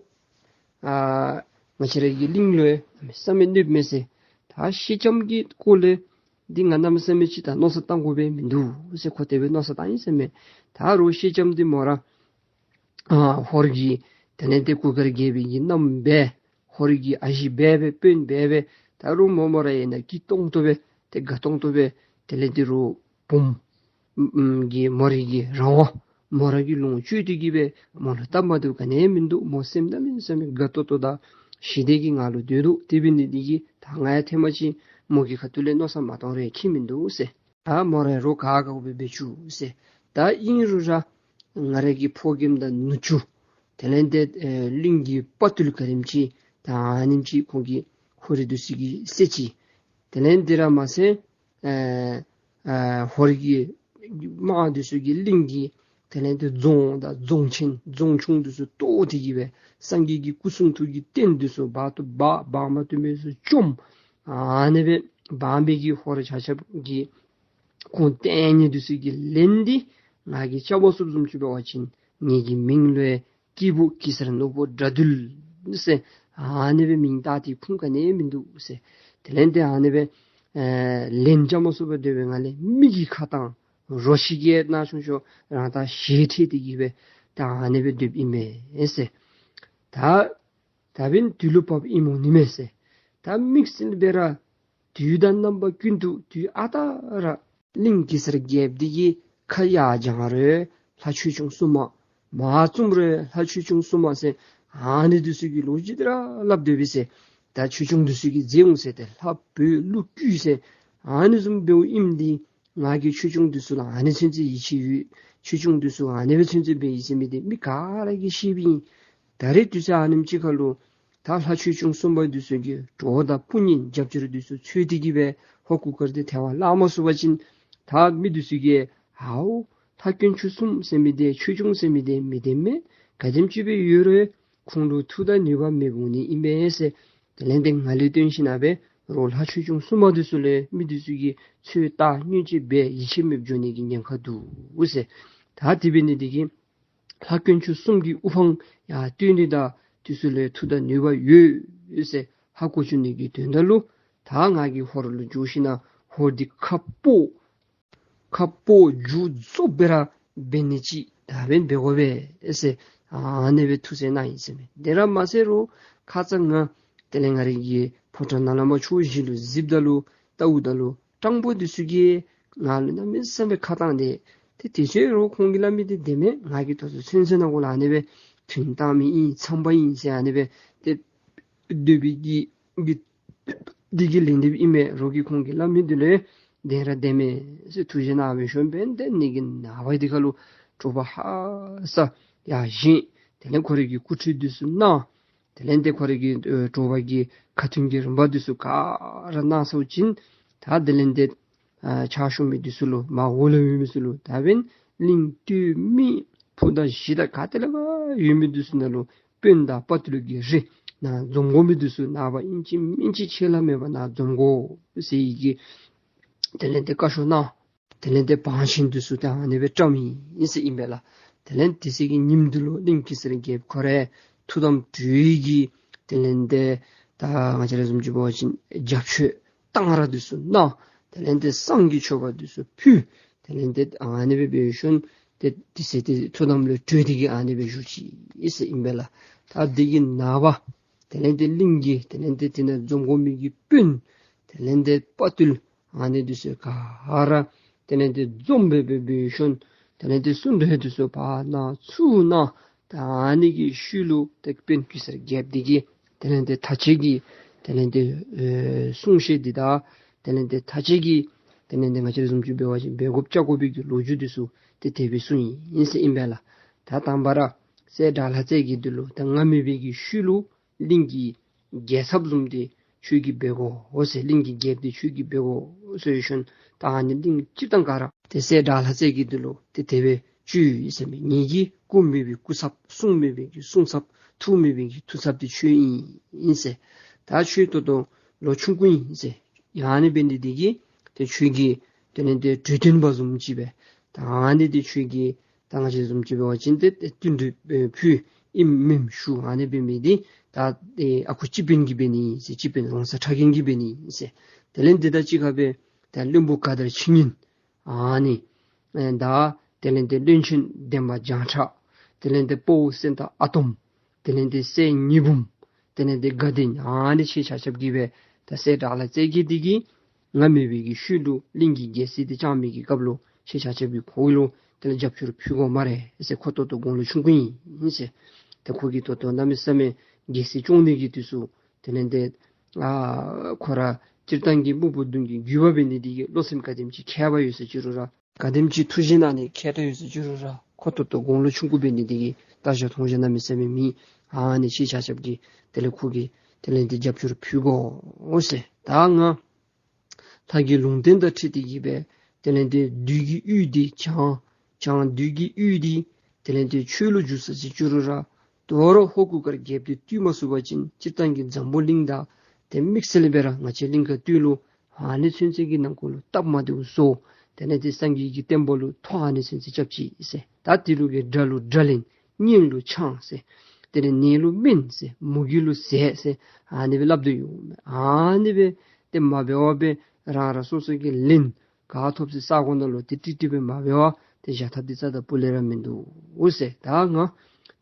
ཨ་ང་བཅས་རའི་གི་གླིང་ལུ་ཡང་གནམ་མེད་ས་མེད་གནོདཔ་མས་ཟེར། ད་སེང་ལྕམ་གྱི་སྐོར་ལས་འདི་ང་གནམ་མེད་ས་མེད་ཅིག་ད་མནོ་བསམ་བཏང་དགོ་པའི་མིན་འདུག་ཟེར། ཁོ་དེ་སྦེ་མནོ་བསམ་བཏང་ཡི་ཟེར་མས། ད་རུང་སེང་ལྕམ་འདི་མོ་ར་ཨ་ཧོར་གྱི་དེ་ལས་འདི་གུར་དཀར་རྒྱལ་པོའི་གི་མནའམ་སྦེ་ཧོར་གྱི་ཨ་ཞེ་སྦེ་སྦེ་དཔོན་སྦེ་སྦེ་ད་རུང་མོ་མོ་ར་ཨིན་ན་སྐྱིད་ཏོང་ཏོ་སྦེ་ཏེ་དགའ་ཏོང་ཏོ་སྦེ་དེ་ལས་འདི་རུང་བུམོ་གི་མོ་རའི་གི་རང་དབང་མོ་ར་གི་ལོངས་སྤྱོད་དེ་གི་སྦེ་མོ་ལུ་སྟབས་མ་བདེཝ་ག་ནི་མིན་འདུག། མོ་སེམས་གནམ་མེད་ས་མེད་དགའ་ཏོག་ཏོ་དང་ ཞི་བདེ་གི་ངང་ལུ་སྡོད་དོ། དེ་འབད་ནི་འདི་གིས་ད་ང་ཡང་ཐེངས་མ་ཅིག་མོ་གི་ཁ་ཐུག་ལས་མནོ་བསམ་མ་གཏང་རུང་ཁྱད་མིན་འདུག་ཟེར། ད་མོ་ར་རོགས་ག་ག་འབད་འབད་བཅུག་ཟེར། ད་ཨིན་རུང་ར་ང་ར་གི་ཕོ་རྒནམ་དང་ནུ་གཅུང་དེ་ལས་ཏེ་ཨེ་གླིང་གི་དཔའ་བརྟུལ་ག་དེམ་ཅིག་ད་ཨ་ནེམ་ཅིག་ཁོང་གི་ཁོ་རའི་འདི་ཚུ་གི་སྲས་ཅིག་དེ་ལས་ཏེ་ར་མ་ཚད་ཨེ་ཨེ་ཧོར་གྱི་དམག་འདི་ཚུ་གིས་གླིང་གི་དེ་ལས་ཏེ་རྫོང་དང་རྫོང་ཆེན་རྫོང་ཆུང་འདི་ཚུ་གཏོར་ཏེ་གི་སྦེ་སངས་རྒྱས་ཀྱི་སྐུ་གསུང་ཐུགས་ཀྱི་རྟེན་འདི་ཚུ་འབག་ཏུ་འབག་འབག་མ་བཏུབ་མི་ཚུ་བཅོམ། ཨ་ནི་སྦེ་འབག་མི་གི་ཧོར་ཆ་ཁྱབ་ཀྱི་ཁུངས་བཙན་ནི་འདི་ཚུ་གི་ལན་འདི་ང་གིས་རྐྱབ་མ་ཚུགསཔ་བཟུམ་ཅིག་འབད་བ་ཅིན་ངེ་གི་མིང་ལུ་སྐྱེས་བུ་གེ་སར་ནོར་བུ་དགྲ་འདུལ་ཟེར་ཨ་ནི་སྦེ་མིང་བཏགས་ཏེ་ཁུངས་ག་ནི་ཡང་མིན་འདུག་ཟེར། དེ་ལས་ཏེ་ཨ་ནི་སྦེ་ཨེ་ལན་རྐྱབ་མ་ཚུགས་པར་སྡོད་པའི་ངང་ལས་མི་གི་ཁ་གཏང་རོ་ཁྱི་གིས་ནང་ཆུང་ཤོས་རང་ད་ཞེ་ཁྲེལ་ཏེ་གི་སྦེ་ད་ཨ་ནི་སྦེ་སྡོདཔ་ཨིན་མས་ཟེར། ད་ད་འབདན་དུས་ལུ་བབ་ཨིནམ་འོང་ནི་མས་ཟེར། ད་དམིགས་བསལ་སྦེ་ར་དུས་དང་རྣམ་པ་ཀུན་ཏུ་དུས་ཨ་རྟག་ར་གླིང་གེ་སར་རྒྱལཔོ་འདི་གི་ཁ་ཡར་བརྐྱང་རུང་ལྷ་ཆོས་སྐྱོང་སྲུང་མ། མར་བཙུམ་རུང་ལྷ་ཆོས་སྐྱོང་སྲུང་མ་ཟེར་ཨ་ནི་འདི་ཚུ་གི་ལོ་རྒྱུས་འདི་ར་སླབ་སྡོད་པས་ཟེར། ད་ཆོས་སྐྱོང་འདི་ཚུ་གིས་མཛད་འོང་ཟེར། ཏེ་ལྷ་བོད་ཀླུ་ཀུན་ཟེར་ཨ་ནི་བཟུམ་འབདཝ་ཨིནམ་འདི་ང་གིས་ཆོས་སྐྱོང་འདི་ཚུ་ལུ་ཨ་ནི་ཚུན་ཚོད་ཡིད་ཆེས་ཡོད། ཆོས་སྐྱོང་འདི་ཚུ་ཨ་ནི་སྦེ་ཚུན་ཚོད་འབད་ཡི་ཟེར་མི་འདི་མི་ག་ར་གིས་ཤེསཔ་ཨིན། ད་རེས་དུས་ཚོད་ཨ་ནེམ་ཅིག་ཁར་ལུ་ད་ལྷ་ཆོས་སྐྱོང་སྲུང་མ་འདི་ཚུ་གིས་གྲོགས་དང་དཔུང་གཉེན་རྒྱབ་སྐྱོར་འདི་ཚུ་འཚོལ་ཏེ་གི་སྦེ་ཧོར་གུར་དཀར་འདི་ཐལ་བར་བརླག་མ་ཚུགས་པ་ཅིན་ད་མི་འདི་ཚུ་གིས་ཨའོ་ལྷ་དཀོན་མཆོག་གསུམ་ཟེར་མི་འདི་ཆོས་སྐྱོང་ཟེར་མི་འདི་མི་བདེན་མས། ག་དེམ་ཅིག་སྦེ་ཡོད་རུང་ཁོང་ལུ་མཐུ་དང་ནུས་པ་མེདཔ་འོང་ནི་ཨིན་པས་ཟེར། དེ་ལས་ཏེ་ང་ལས་བརྟེན་ཞིན་ན་སྦེ་རོགས་ལྷ་ཆོས་སྐྱོང་སྲུང་མ་འདི་ཚུ་ལས་མི་འདི་ཚུ་གིས་ཚོད་ལྟ་བརྙས་བཅོས་འབད་ཡིད་ཆེས་མེདཔ་འགྱོ་ནི་གི་ཉེན་ཁ་འདུག་ཟེར། ད་དེ་འབད་ནི་འདི་གིས་ལྷ་དཀོན་མཆོག་གསུམ་གྱི་དབུ་འཕང་ཡར་བསྟོད་ནི་དང་འདི་ཚུ་ལུ་མཐུ་དང་ནུས་པ་ཡོད་ཟེར་ཧ་གོ་བཅུག་ནི་གི་དོན་དག་ལུ་ད་ང་གིས་ཧོར་ལུ་འགྱོ་ཞིན་ན་ཧོར་འདི་ཁ་སྤོ་ཁ་སྤོ་མཇུག་རྫོགས་སྦེ་ར་འབད་ནི་ཅིག་ད་འབདན་འབད་དགོ་པས་ཟེར་ཨ་ནི་སྦེ་ཐུགས་བཞེད་གནང་ཡི་ཟེར་མས། དེ་ར་མ་ཚད་རོགས་ཁ་ཙ་ང་དེ་ལས་ང་རའི་གི་ཕོ་བྲང་ནང་ལས་མར་ཕྱོགས་བཞི་ལུ་གཟིགསཔ་ད་ལུ་ལྟཝ་ད་ལུ་སྤྲང་པོ་འདི་ཚུ་གིས་ང་ལུ་གནམ་མེད་ས་མེད་ཁ་བཏང་སྟེ་ཏེ་དེ་ཚེ་རོགས་ཁོང་གིས་སླབ་མི་འདི་བདེན་མས། ང་གིས་ད་ལྟོ་ཚུན་ཚོད་ནང་འཁོད་ལུ་ཨ་ནི་སྦེ་ཐུན་བཏང་མི་ཨིན་ཚངས་པ་ཨིན་ཟེར་ཨ་ནི་སྦེ་ཏེ་སྡོད་པའི་གི་གི་འདི་གི་ལན་འདི་ཨིན་མས། རོགས་ཀྱིས་ཁོང་གིས་སླབ་མི་འདི་ལུ་བདེན་ར་བདེན་མས་ཟེར་ཐུགས་བཞེད་གནང་བའི་ཤུལ་འབདན་ཏེ་ནི་གི་ནངས་པ་འདི་ཁར་ལུ་དྲོ་པ་ཧ་སག་ཡར་བཞེངས། དེ་ལས་ཁོ་རའི་གི་སྐུ་ཁྲུས་འདི་ཚུ་གནང་། དེ་ལས་ཏེ་ཁོ་རའི་གི་ཨེ་དྲོ་པ་གི་ཁ་ཐུན་གྱི་རིམ་པ་འདི་ཚུ་ག་ར་གནང་ཚརཝ་ཅིག་ད་དེ་ལས་ཏེ་ཨ་ཕྱག་ཞུ་མི་འདི་ཚུ་ལུ་མར་འོག་ལུ་ཡོད་མི་ཚུ་ལུ་ད་འབདན་གླིང་སྟོད་སྨད་ཕུ་དང་གཞི་དང་ག་ཏེ་ལས་ཕར་ཡོད་མི་འདི་ཚུ་ནང་ལུ་དཔོན་དང་དཔའ་བརྟུལ་གྱི་རིགས་ནཱ་འཛོམས་དགོ་མི་འདི་ཚུ་ནངས་པ་ཨིན་ཅི་མིན་ཅི་ཆད་ལྷག་མེད་པར་ནཱ་འཛོམས་དགོ་ཟེར་བའི་གི་དེ་ལས་ཏེ་བཀའ་ཤོག་གནང་། དེ་ལས་ཏེ་བང་ཆེན་འདི་ཚུ་ཏེ་ཨ་ནི་སྦེ་བཀྲམ་ཡི་ཟེར་ཨིན་པས་ལགས། དེ་ལས་དེ་ཚེ་གི་ཉིནམ་འདི་ལུ་གླིང་གེ་སར་རྒྱལཔོ་ཁོ་ར་ཐུགས་དམ་གྲོལ་བའི་གི་དེ་ལས་ཏེ་ད་ང་བཅས་ར་བཟུམ་ཅིག་འབད་བ་ཅིན་རྒྱབ་མཆོད་གཏང་རག་འདི་ཚུ་གནང་། དེ་ལས་ཏེ་བསང་གི་མཆོད་པ་འདི་ཚུ་ཕུལ། དེ་ལས་ཏེ་ཨ་ནི་སྦེ་འབད་བའི་ཤུལ་ཏེ་དེ་ཚེ་ཏེ་ཐུགས་དམ་ལས་གྲོལ་ཏེ་གི་ཨ་ནི་སྦེ་བཞུགས་ཅི་ཟེར་ཨིན་པས་ལགས། ད་འདི་གི་ནངས་པ་དེ་ལས་ཏེ་གླིང་གི་དེ་ལས་ཏེ་དེ་ནང་འཛོམས་དགོ་མི་གི་དཔོན་དེ་ལས་ཏེ་དཔའ་བརྟུལ་ཨ་ནི་འདི་ཚུ་ག་ར་དེ་ལས་ཏེ་འཛོམས་སྦེ་འབད་བའི་ཤུལ་དེ་ལས་ཏེ་གསུང་གྲོས་འདི་ཚུ་ཕར་གནང་ཚུར་གནང་། ད་ཨ་ནི་གི་ཤུལ་ལུ་ཏེ་དཔོན་གེ་སར་རྒྱལཔོ་འདི་གིས་དེ་ལས་ཏེ་ད་ཅི་གི་དེ་ལས་ཏེ་ཨེ་གསུང་བཤད་འདི་དང་དེ་ལས་ཏེ་ད་ཅི་གི་དེ་ལས་ཏེ་ང་བཅས་ར་བཟུམ་ཅིག་འབད་བ་ཅིན་འབད་དགོཔ་བྱ་དགོ་པའི་གི་ལོ་རྒྱུས་འདི་ཚུ་ཏེ་དེ་སྦེ་གསུངས་ཡི་ཟེར་ཨིན་པས་ལགས། ད་དང་པ་ར་སྲས་དགྲ་ལྷ་རྩེ་རྒྱལ་འདི་ལུ་ད་ང་མེད་པའི་གི་ཤུལ་ལུ་གླིང་གི་རྒྱལ་ཚབ་བཟུམ་འདི་ཁྱོད་ཀྱིས་འབད་དགོ་ཟེར། གླིང་གི་རྒྱལཔོ་འདི་ཁྱོད་ཀྱིས་འབད་དགོ་ཟེར་ཞུ་ནི། ད་ཨ་ནི་གླིང་སྤྱིར་བཏང་ག་ར་ཏེ་སྲས་དགྲ་ལྷ་རྩེ་རྒྱལ་འདི་ལུ་ཏེ་དེ་སྦེ་བཅོལ་ཡི་ཟེར་མས། ངེ་གི་སྐུ་མེད་པའི་སྐུ་ཚབ་གསུང་མེད་པའི་གི་གསུང་ཚབ་ཐུགས་མེད་པའི་གི་ཐུགས་ཚབ་འདི་ཁྱོད་ཨིན་ཟེར། ད་ཁྱོད་ད་ལྟོ་ལོ་ཆུང་ཀུ་ཨིན་ཟེར། ཡང་ཨ་ནི་འབད་ནི་འདི་གིས་ཏེ་ཁྱོད་ཀྱིས་དེ་ལས་ཏེ་གྲོས་སྟོན་པ་བཟུམ་ཅིག་སྦེ་ད་ཨ་ནི་འདི་ཁྱོད་ཀྱིས་ད་ང་བཅས་བཟུམ་ཅིག་འབད་བ་ཅིན་ཏེ་ཏེ་བསྟུན་གྲོས་ཕུལ་ཨིནམ་མེནམ་ཞུ། ཨ་ནི་འབད་མི་འདི་ད་ཨེ་ཨ་ཁུ་སྤྱི་དཔོན་གྱིས་འབད་ནི་ཨིན་ཟེར། སྤྱི་དཔོན་རོང་ཚ་ཁྲ་རྒན་གྱིས་འབད་ནི་ཨིན་ཟེར། དེ་ལས་འདི་དང་གཅིག་ཁར་སྦེ་ད་བློན་པོ་མགར་དར་ཆོས་ཉན་ཨ་ནི་ཨེ་ད་དེ་ལས་ཏེ་བློན་ཆེན་འདན་མ་བྱང་ཁྲ། དེ་ལས་ཏེ་དཔའ་བོ་སེང་སྟག་ཨ་དོམ། དེ་ལས་ཏེ་སྲས་ཉི་འབུམ། དེ་ལས་ཏེ་དགའ་ལྡན། ཨ་ནི་ཁྱེད་ཆ་ཁྱབ་ཀྱིས་སྦེ་ད་སྲས་དགྲ་ལྷ་རྩེ་རྒྱལ་འདི་གིས་ང་མེད་པའི་གི་ཤུལ་ལུ་གླིང་གི་རྒྱལ་སྲིད་འདི་བསྐྱང་མི་གི་སྐབས་ལུ་ཁྱེད་ཆ་ཁྱབ་ཀྱིས་ཁོ་གི་ལུ་དེ་ལས་རྒྱབ་སྐྱོར་ཕུལ་དགོ་སྨ་རེ་ཟེར། ཁོ་ད་ལྟོ་དགུང་ལོ་ཆུང་ཀུ་ཨིན་ཟེར། ཏེ་ཁོ་གིས་ད་ལྟོ་གནམ་མེད་ས་མེད་རྒྱལ་སྲིད་སྐྱོང་ནི་གི་དུས་སུ་ དེ་ལས་ཏེ་ཨ་ཁོ་ར་སྤྱིར་བཏང་གི་སྨུག་པོ་གདོང་གི་རྒྱུད་པ་འབད་ནི་འདི་གིས་བློ་སེམས་ག་དེམ་ཅིག་མཁས་པ་ཡོད་ཟེར་ཅི་རུང་ར་ག་དེམ་ཅིག་ཐུགས་བཞེད་གནང་ནི་མཁས་དྲགས་ཡོད་ཟེར་ཅི་རུང་ར་ཁོ་ཏོག་ཏོ་དགུང་ལོ་ཆུང་ཀུ་འབད་ནི་འདི་གིས་བལྟ་བཞག་མཐོང་བཞག་གནམ་མེད་ས་མེད་མེད། ཨ་ནི་ཁྱེད་ཆ་ཁྱབ་ཀྱིས་དེ་ལས་ཁོ་གི་དེ་ལས་ཏེ་རྒྱབ་སྐྱོར་ཕུལ་དགོ་ཟེར། ད་ང་ལྷ་གི་ལུང་བསྟན་དང་འཁྲིལ་ཏེ་གིས་སྦེ་དེ་ལས་ཏེ་བདུད་ཀྱི་གཡུས་འདི་བྱང་བྱང་བདུད་ཀྱི་གཡུས་འདི་དེ་ལས་ཏེ་ཆོས་ལུ་བསྒྱུར་ས་ཟེར་ཅི་རུང་ར་དོ་རུང་ཧོར་གུར་དཀར་རྒྱལཔོ་འདི་བཏུལ་མ་ཚུགས་པ་ཅིན་སྤྱིར་བཏང་གི་འཛམ་བུ་གླིང་དང་ཏེ་དམིགས་བསལ་སྦེ་ར་ང་བཅས་གླིང་དཀར་སྟོད་ལུ་ཨ་ནི་ཚུན་ཚོད་ཀྱི་ནང་འཁོད་ལུ་སྟབས་མ་བདེཝ་བཟོ། དེ་ལས་ཏེ་སངས་རྒྱས་ཀྱི་བསྟན་པ་ལུ་ཐོ་ཨ་ནི་ཚུན་ཚོད་རྐྱབ་ཅི་ཟེར། ད་དེ་ལུ་གི་དགྲ་ལུ་དགྲ་ལན། གཉེན་ལུ་ཆང་ཟེར། དེ་ལས་ནད་ལུ་སྨན་ཟེར། མུ་གེ་ལུ་ཟས་ཟེར། ཨ་ནི་སྦེ་སླབ་དོ་ཡོད། ཨ་ནི་སྦེ་ཏེ་མ་འབད་བར་སྦེ་རང་རང་སོ་སོ་གི་ལན་ག་ཐོབ་སའི་ས་གོ་ནང་ལུ་ཏེ་ཀྲིག་ཀྲི་སྦེ་མ་འབད་བར་ཏེ་བཞག་ཐབས་འདི་རྩ་དང་སྤུ་ལས་ར་མིན་འདུག་ཟེར། ད་ང་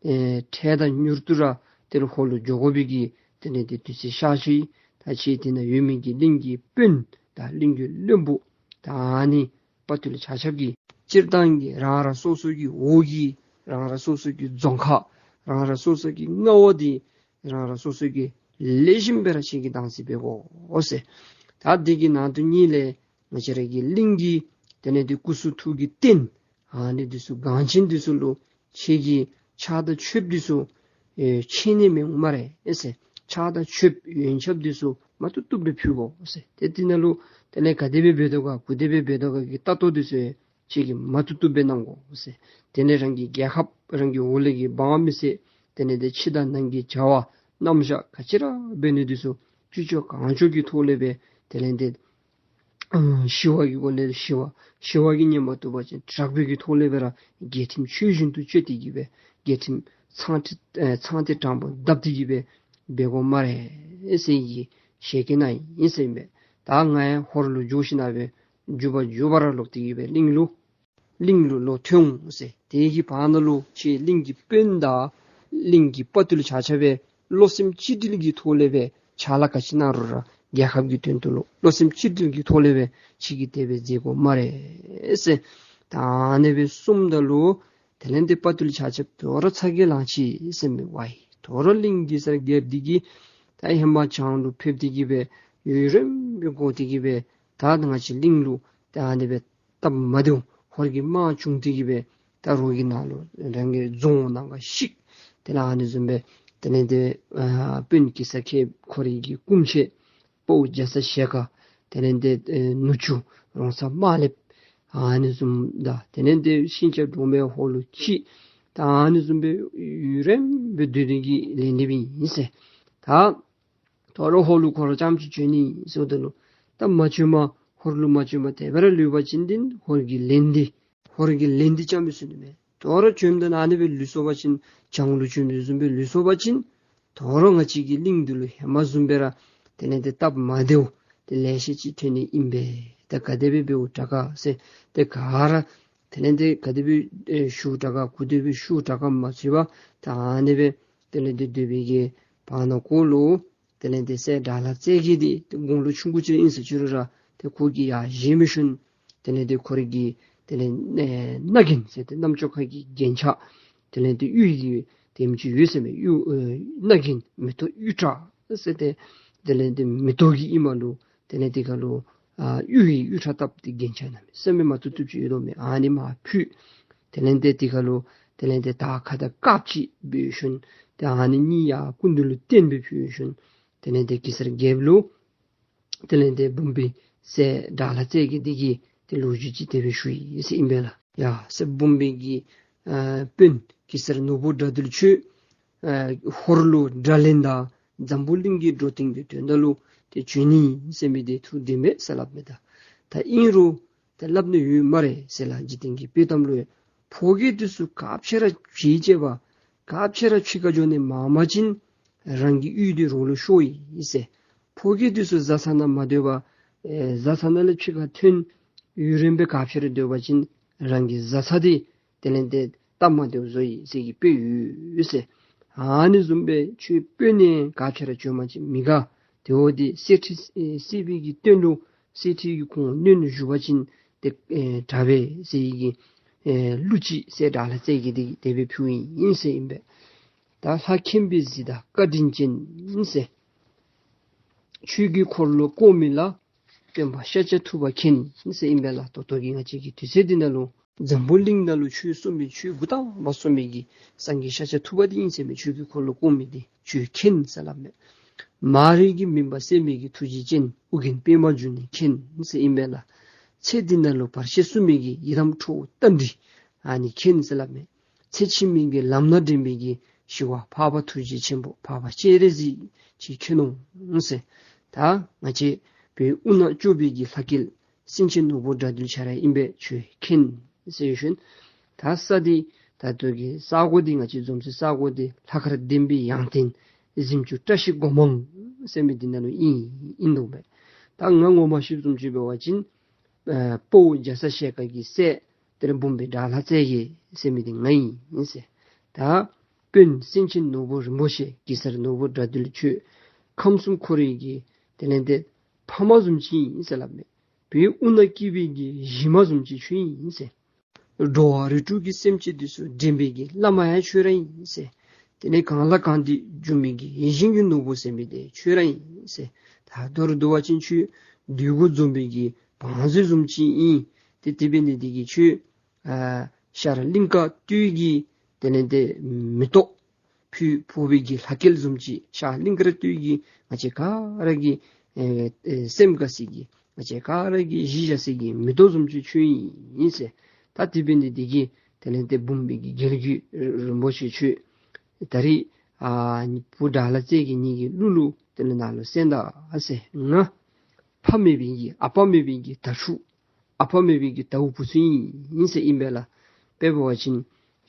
ཨེ་འཕྲལ་དང་མྱུར་དུ་ར་དེ་ལུ་ཧོར་ལུ་འགྱོ་དགོ་པའི་གི་དེ་ལས་ཏེ་དུས་ཚོད་ཤར་ཅི། ད་ཁྱེད་དེ་ན་ཡོད་མི་གི་གླིང་གི་དཔོན་དང་གླིང་གི་བློན་པོ་ད་ཨ་ནི་དཔའ་བརྟུལ་ཆ་ཁྱབ་ཀྱིས་སྤྱིར་བཏང་གི་རང་རང་སོ་སོ་གི་འོག་གི་རང་རང་སོ་སོ་གི་རྫོང་ཁག་རང་རང་སོ་སོ་གི་མངའ་འོག་འདི་རང་རང་སོ་སོ་གི་ལེགས་ཤོམ་སྦེ་ར་ཁྱེད་ཀྱིས་བདག་འཛིན་འབད་དགོ་ཟེར། ད་འདི་གི་ནང་དོན་གཉིས་ལས་ང་བཅས་ར་གི་གླིང་གི་དེ་ལས་ཏེ་སྐུ་གསུང་ཐུགས་ཀྱི་རྟེན་ཨ་ནི་འདི་ཚུ་འགངས་ཆེན་འདི་ཚུ་ལུ་ཁྱེད་ཀྱིས་ཕྱག་དང་མཆོདཔ་འདི་ཚུ་ཨེ་ཁྱེད་ནི་མི་འོང་སྨ་རེ་ཨེ་ཟེར། ཕྱག་དང་མཆོདཔ་ཡོན་ཆབ་འདི་ཚུ་མ་བཏུབ་བཏུབ་སྦེ་ཕུལ་དགོ་ཟེར། ཏེ་འདི་ནང་ལུ་དེ་ལས་ག་དེ་སྦེ་འབད་དོ་ག་ག་དེ་སྦེ་འབད་དོ་ག་གི་ལྟ་རྟོག་འདི་ཚུ་ཁྱེད་ཀྱིས་མ་བཏུབ་བཏུབ་སྦེ་གནང་དགོ་ཟེར། དེ་ལས་རང་གི་རྒྱལ་ཁབ་རང་གི་འོག་ལས་ཀྱི་འབངས་མི་སེར་དེ་ལས་ཏེ་ཕྱི་དང་ནང་གི་བྱ་བ་རྣམ་གཞག་ག་ཅི་ར་འབད་ནི་འདི་ཚུ་ཅི་ལྕོགས་གང་ལྕོགས་ཀྱི་ཐོག་ལས་སྦེ་དེ་ལས་ཏེ་ཨ་ཞི་བ་གི་སྒོ་ལས་ཞི་བ། ཞི་བ་གིས་ཉན་མ་བཏུབ་པ་ཅིན་དྲག་པོའི་གི་ཐོག་ལས་སྦེ་ར་རྒྱལ་ཁྲིམས་ཆོས་བཞིན་དུ་སྤྱོད་དེ་གིས་སྦེ་རྒྱལ་ཁྲིམས་ཚངས་ཏེ་ཨེ་ཚངས་ཏེ་དྲང་པོ་བརྡབ་སྟེ་གིས་སྦེ་འབད་དགོ་སྨ་རེ་ཟེར་གྱི་ཞལ་བཀོད་གནང་ཡི་ཟེར་ཨིན་པས། ད་ང་ཡང་ཧོར་ལུ་འགྱོ་ཞིནམ་ལས་མགྱོགས་པ་མགྱོགས་པ་ར་ལོག་སྟེ་གིས་སྦེ་གླིང་ལུ་གླིང་ལུ་ལོག་ཐོན་འོང་ཟེར། དེ་གི་བར་ན་ལུ་ཁྱེད་གླིང་གི་དཔོན་དང་གླིང་གི་དཔའ་བརྟུལ་ཆ་ཁྱབ་སྦེ་བློ་སེམས་གཅིག་སྒྲིལ་གྱི་ཐོག་ལས་སྦེ་ཕྱག་ལཱ་ག་ཅི་གནང་རུང་ར་རྒྱལ་ཁབ་ཀྱི་དོན་དུ་ལུ་བློ་སེམས་གཅིག་སྒྲིལ་གྱི་ཐོག་ལས་སྦེ་ཁྱེད་ཀྱིས་དེ་སྦེ་མཛད་དགོ་སྨ་རེ་ཟེར། ད་ཨ་ནི་སྦེ་གསུངམ་ད་ལུ་དེ་ལས་ཏེ་དཔའ་བརྟུལ་ཆ་ཁྱབ་དོ་རུང་ཚ་གྱང་ལང་ཅི་ཟེར་མི་ཝའི་དོ་རུང་གླིང་གེ་སར་རྒྱལཔོ་འདི་གིས་ད་ཧེ་མ་བྱང་ལུ་ཕེབས་ཏེ་གིས་སྦེ་ཡུན་རིངམོ་སྦེ་འགོར་ཏེ་གིས་སྦེ་ད་ང་བཅས་གླིང་ལུ་ད་ཨ་ནི་སྦེ་སྟབས་མ་བདེཝ་ཧོར་གྱི་དམག་བྱུང་སྟེ་གིས་སྦེ་ད་རོགས་ཀྱི་ནང་ལུ་རང་གི་རྫོང་ནང་ག་བཤིག། དེ་ལས་ཨ་ནི་བཟུམ་སྦེ་དེ་ལས་ཏེ་ཨ་དཔོན་གེ་སར་ཁྱེད་ཁོ་རའི་གི་སྐུ་མཆེད་དཔའ་བོ་རྒྱ་ཚ་ཞལ་དཀར་དེ་ལས་ཏེ་ཨེ་ནུ་གཅུང་རོང་ཚ་དམར་ལེབ་ཨ་ནི་བཟུམ་དང་དེ་ལས་ཏེ་ཤིང་བྱ་སྒྲོལ་མ་ཧོར་ལུ་ཁྱིད། ད་ཨ་ནི་བཟུམ་སྦེ་ཡུན་རིངམོ་སྦེ་སྡོད་ནི་གི་ལན་འདེབས་ཨིན་ཟེར། ད་དོ་རུང་ཧོར་ལུ་ཁོ་ར་རྐྱངམ་ཅིག་བྱོན་ནི་ཟེརཝ་ད་ལུ་ད་མ་བྱོནམ་ཧོར་ལུ་མ་བྱོནམ་དེ་སྦེ་ར་ལུས་པ་ཅིན་འདི་ཧོར་གྱི་ལན་འདི་ཧོར་གྱི་ལན་འདི་རྐྱངམ་སྦེ་སོང་ནི་མས། དོ་རུང་བྱོནམ་ད་ཨ་ནི་སྦེ་ལུས་སོང་པ་ཅིན་བྱང་ལུ་བྱོན་མི་བཟུམ་སྦེ་ལུས་སོང་པ་ཅིན་དོ་རུང་ང་བཅས་ཀྱི་གླིང་འདི་ལུ་ཧེ་མ་བཟུམ་སྦེ་ར་དེ་ལས་ཏེ་སྟབས་མ་བདེཝ་དེ་ལེ་ཤ་ཅིག་ཐོན་ནི་ཨིན་པས། ད་ག་དེ་སྦེ་འབདཝ་དྲག་ག་ཟེར་ཏེ་ག་ར་དེ་ལས་ཏེ་ག་དེ་སྦེ་ཨེ་ཞུ་དྲག་ག་ག་དེ་སྦེ་ཞུ་དྲག་ག་མ་ཚུད་པར་ད་ཨ་ནི་སྦེ་དེ་ལས་ཏེ་སྡོད་པའི་གི་བར་ན་ཁོ་ལུ་དེ་ལས་ཏེ་སྲས་དགྲ་ལྷ་རྩེ་རྒྱལ་འདི་ཏེ་དགུང་ལོ་ཆུང་ཀུ་ཅིག་ཨིན་ཟེར་ཅི་རུང་ར་ཏེ་ཁོ་གིས་ཡང་བཞེས་མི་ཞིན་དེ་ལས་ཏེ་ཁོ་རའི་གི་དེ་ལས་ཨེ་རྣ་རྒྱན་ཟེར་ཏེ་རྣམ་ཅོ་ཁ་གི་རྒྱན་ཆ་དེ་ལས་ཏེ་གཡུ་ཡི་དེམ་ཅིག་ཡོད་ཟེར་མས། གཡུ་ཨེ་རྣ་རྒྱན་མེ་ཏོག་གཡུ་བྲག་ཟེར་ཏེ་དེ་ལས་ཏེ་མེ་ཏོག་གི་ཨིནམ་ལུ་དེ་ལས་ཏེ་ག་ལུ་ཨ་གཡུ་ཡི་གཡུ་བྲག་བཏབ་སྟེ་རྒྱན་ཆ་གནམ་མེད་ས་མེད་མ་བཏུབ་བཏུབ་ཅིག་ཡོད་དོ་མས། ཨ་ནི་མར་ཕུལ། དེ་ལས་ཏེ་དེ་ཁར་ལུ་དེ་ལས་ཏེ་དར་ཁ་དང་དཀརཔོ་ཅིག་ཕུལ་ཞིན་ཏེ་ཨ་ནི་གཉིས་ཡར་སྐུ་མདུན་ལུ་བསྟན་སྦེ་ཕུལ་ཞིན་དེ་ལས་ཏེ་གེ་སར་རྒྱལཔོ་ལུ་དེ་ལས་ཏེ་འབུམ་པའི་སྲས་དགྲ་ལྷ་རྩེ་རྒྱལ་འདི་གིས་ཏེ་ལོ་རྒྱུས་ཅིག་དེ་སྦེ་ཞུ་ཡི་ཟེར་ཨིན་པས་ལགས། ཡ་ཟེར་འབུམ་པའི་གི་ཨ་དཔོན་གེ་སར་ནོར་བུ་དགྲ་འདུལ་ཁྱོད་ཨ་ཧོར་ལུ་དགྲ་ལན་དང་འཛམ་བུ་གླིང་གི་འགྲོ་དོན་གྱི་དོན་དག་ལུ་ཏེ་བྱོན་ནི་ཟེར་མི་འདི་ཐུགས་བདེན་པས་ཟེར་སླབ་མས། ད་ད་ཨིན་རུང་ཏེ་སླབ་ནི་ཡོད་སྨ་རེ་ཟེར་ལགས། འཇིག་རྟེན་གྱི་དཔེ་གཏམ་ལུ་ཡང་ཕོ་སྐྱེས་འདི་ཚུ་ག་ཅི་ར་བྱེད་བྱེད་པ་ག་ཅི་ར་ཕྱི་ཁར་འགྱོ་ནི་མང་པ་ཅིན་རང་གི་གཡུས་འདི་རོགས་ལུ་ཤོར་ཡི་ཟེར། ཕོ་སྐྱེས་འདི་ཚུ་བཟའ་ཚང་ནང་མ་སྡོད་པར་ཨེ་བཟའ་ཚང་ནང་ལས་ཕྱི་ཁར་ཐོན་ཡུན་རིངམོ་སྦེ་ག་ཅི་ར་སྡོད་པ་ཅིན་རང་གི་བཟའ་ཚང་འདི་དེ་ལས་ཏེ་སྟབས་མ་བདེཝ་བཟོ་ཡི་ཟེར་གྱི་དཔེ་ཡོད་ཟེར། ཨ་ནི་བཟུམ་སྦེ་ཁྱོད་དཔོན་ནི་ག་ཅི་ར་བྱོན་པ་ཅིན་མི་དགའ། དེ་འོ་འདི་གསེར་ཁྲི་ཨེ་གསེར་པའི་གི་སྟེང་ལུ་གསེར་ཁྲི་གི་ཁོང་གནོན་བཞུགས་པ་ཅིན་ཏེ་ཨེ་དྲག་པས་ཟེར་གྱི་ཨེ་གླུ་ཅིག་སྲས་དགྲ་ལྷ་རྩེ་རྒྱལ་འདི་གིས་དེ་སྦེ་ཕུལཝ་ཨིན་ཟེར་ཨིན་པས། ད་ལྷ་མཁྱེན་པའི་གཟི་དང་བཀའ་དྲིན་ཅན་ཟེར། ཆོས་ཀྱི་འཁོར་ལོ་བསྐོར་མི་ལ་སྟོན་པ་ཤཱཀྱ་ཐུབ་པ་མཁྱེན་ཟེར་ཨིན་པས་ལགས། ད་ལྟོ་གི་ང་བཅས་ཀྱི་དུས་ཚོད་འདི་ནང་ལུ་འཛམ་བུ་གླིང་ནང་ལུ་ཆོས་གསུངས་མི་ཆོས་འགོ་དང་པ་གསུངས་མི་གི་སངས་རྒྱས་ཤཱཀྱ་ཐུབ་པ་འདི་ཨིན་ཟེར་མི་ཆོས་ཀྱི་འཁོར་ལོ་བསྐོར་མི་འདི་ཆོས་མཁྱེན་ཟེར་སླབ་མས། མ་རིག་གི་མུན་པ་སེལ་མི་གི་ཐུགས་རྗེ་ཅན་ཨོ་རྒྱན་པདྨ་འབྱུང་གནས་མཁྱེན་ཟེར་ཨིན་པས་ལགས། ཚེ་འདི་ནང་ལུ་བར་ཆད་སྲུང་མི་གི་ཡི་དམ་ཁྲོ་བོ་རྟ་མགྲིན་ཨ་ནི་མཁྱེན་ཟེར་སླབ་མས། ཚེ་ཕྱི་མའི་གི་ལམ་སྣ་འདྲེན་པའི་གི་ཞི་བ་འཕགས་པ་ཐུགས་རྗེ་ཆེན་པོ་འཕགས་པ་སྤྱན་རས་གཟིགས་ཅིག་མཁྱེན་ནུག་ཟེར། ད་ང་བཅས་བོད་དབུ་ནག་སྐྱོབ་པའི་གི་ལྷ་སྐལ་སེང་ཆེན་ནོར་བུ་དགྲ་འདུལ་ཁྱོད་ར་ཨིན་པས་ཆོས་མཁྱེན་ཟེར་ཞུ་ནི། ད་ས་འདི་ད་ལྟོ་གི་ས་གོ་འདི་ང་བཅས་འཛོམས་སའི་ས་གོ་འདི་ལྷ་མཁར་ལྡན་པའི་ཡང་སྟེང་གཟིམ་ཆུང་བཀྲ་ཤིས་སྒོ་མང་ཟེར་མི་འདི་ནང་ལུ་ཨིན་ཨིན་འདུག་པས། ད་ང་ངོ་མ་ཤེསཔ་བཟུམ་ཅིག་འབད་བ་ཅིན་ཨ་དཔའ་བོ་རྒྱ་ཚ་ཞལ་དཀར་གྱི་སྲས་དེ་ལས་འབུམ་པའི་དགྲ་ལྷ་རྩེ་རྒྱལ་ཟེར་མི་འདི་ང་ཨིན་ཟེར། ད་དཔོན་སེང་ཆེན་ནོར་བུ་རིན་པོ་ཆེ་གེ་སར་ནོར་བུ་དགྲ་འདུལ་ཁྱོད་ཁམས་གསུམ་འཁོར་བའི་གི་དེ་ལས་ཏེ་ཕ་མ་བཟུམ་ཅིག་ཨིན་ཟེར་སླབ་མས། བོད་དབུ་ནག་སྐྱིད་པའི་གི་གཞི་མ་བཟུམ་ཅིག་ཁྱོད་ཨིན་ཟེར། འགྲོ་བ་རིགས་དྲུག་གི་སེམས་ཅན་འདི་ཚུ་འདྲེན་པའི་གི་བླ་མ་ཡང་ཁྱོད་ར་ཨིན་ཟེར། དེ་ལས་གང་ལ་གང་འདུལ་འབྱུང་མི་གི་ཡིད་བཞིན་གྱི་ནོར་བུ་ཟེར་མི་འདི་ཁྱོད་ར་ཨིན་ཟེར། ད་མདོར་བསྡུ་བ་ཅིན་ཁྱོད་འདོད་དགུ་འཛོམས་པའི་གི་བང་མཛོད་བཟུམ་ཅིག་ཨིན། ཏེ་དེ་འབད་ནི་འདི་གིས་ཁྱོད་ཨ་ཤར་གླིང་དཀར་སྟོད་ཀྱི་དེ་ལས་ཏེ་མེ་ཏོག་ཕུལ་ཕུལ་བའི་གི་ལྷ་སྐལ་བཟུམ་ཅིག། ཤར་གླིང་དཀར་སྟོད་ཀྱི་ང་བཅས་ག་ར་གི་ཨེ་ཨེ་སེམས་དགའ་སའི་གི་ང་བཅས་ག་ར་གི་གཞི་བཞག་སའི་གི་མེ་ཏོག་བཟུམ་ཅིག་ཁྱོད་ཨིན་ཟེར། ད་དེ་འབད་ནི་འདི་གིས་དེ་ལས་ཏེ་འབུམ་པའི་གི་རྒྱལ་བརྒྱུད་རིན་པོ་ཆེ་ཁྱོད་ད་རིས་ཨ་བུ་དགྲ་ལྷ་རྩེ་རྒྱལ་ངེ་གི་གླུ་ལུ་དེ་ལས་ནཱ་ལུ་གསན་ད་ཟེར། ང་ཕ་མེད་པའི་གི་ཨ་པ་མེད་པའི་གི་དྭ་ཕྲུག། ཨ་པ་མེད་པའི་གི་དྭ་བུ་བུ་ཚུ་ཨིན་ཟེར་ཨིན་པས་ལགས། དཔེ་འབད་བ་ཅིན་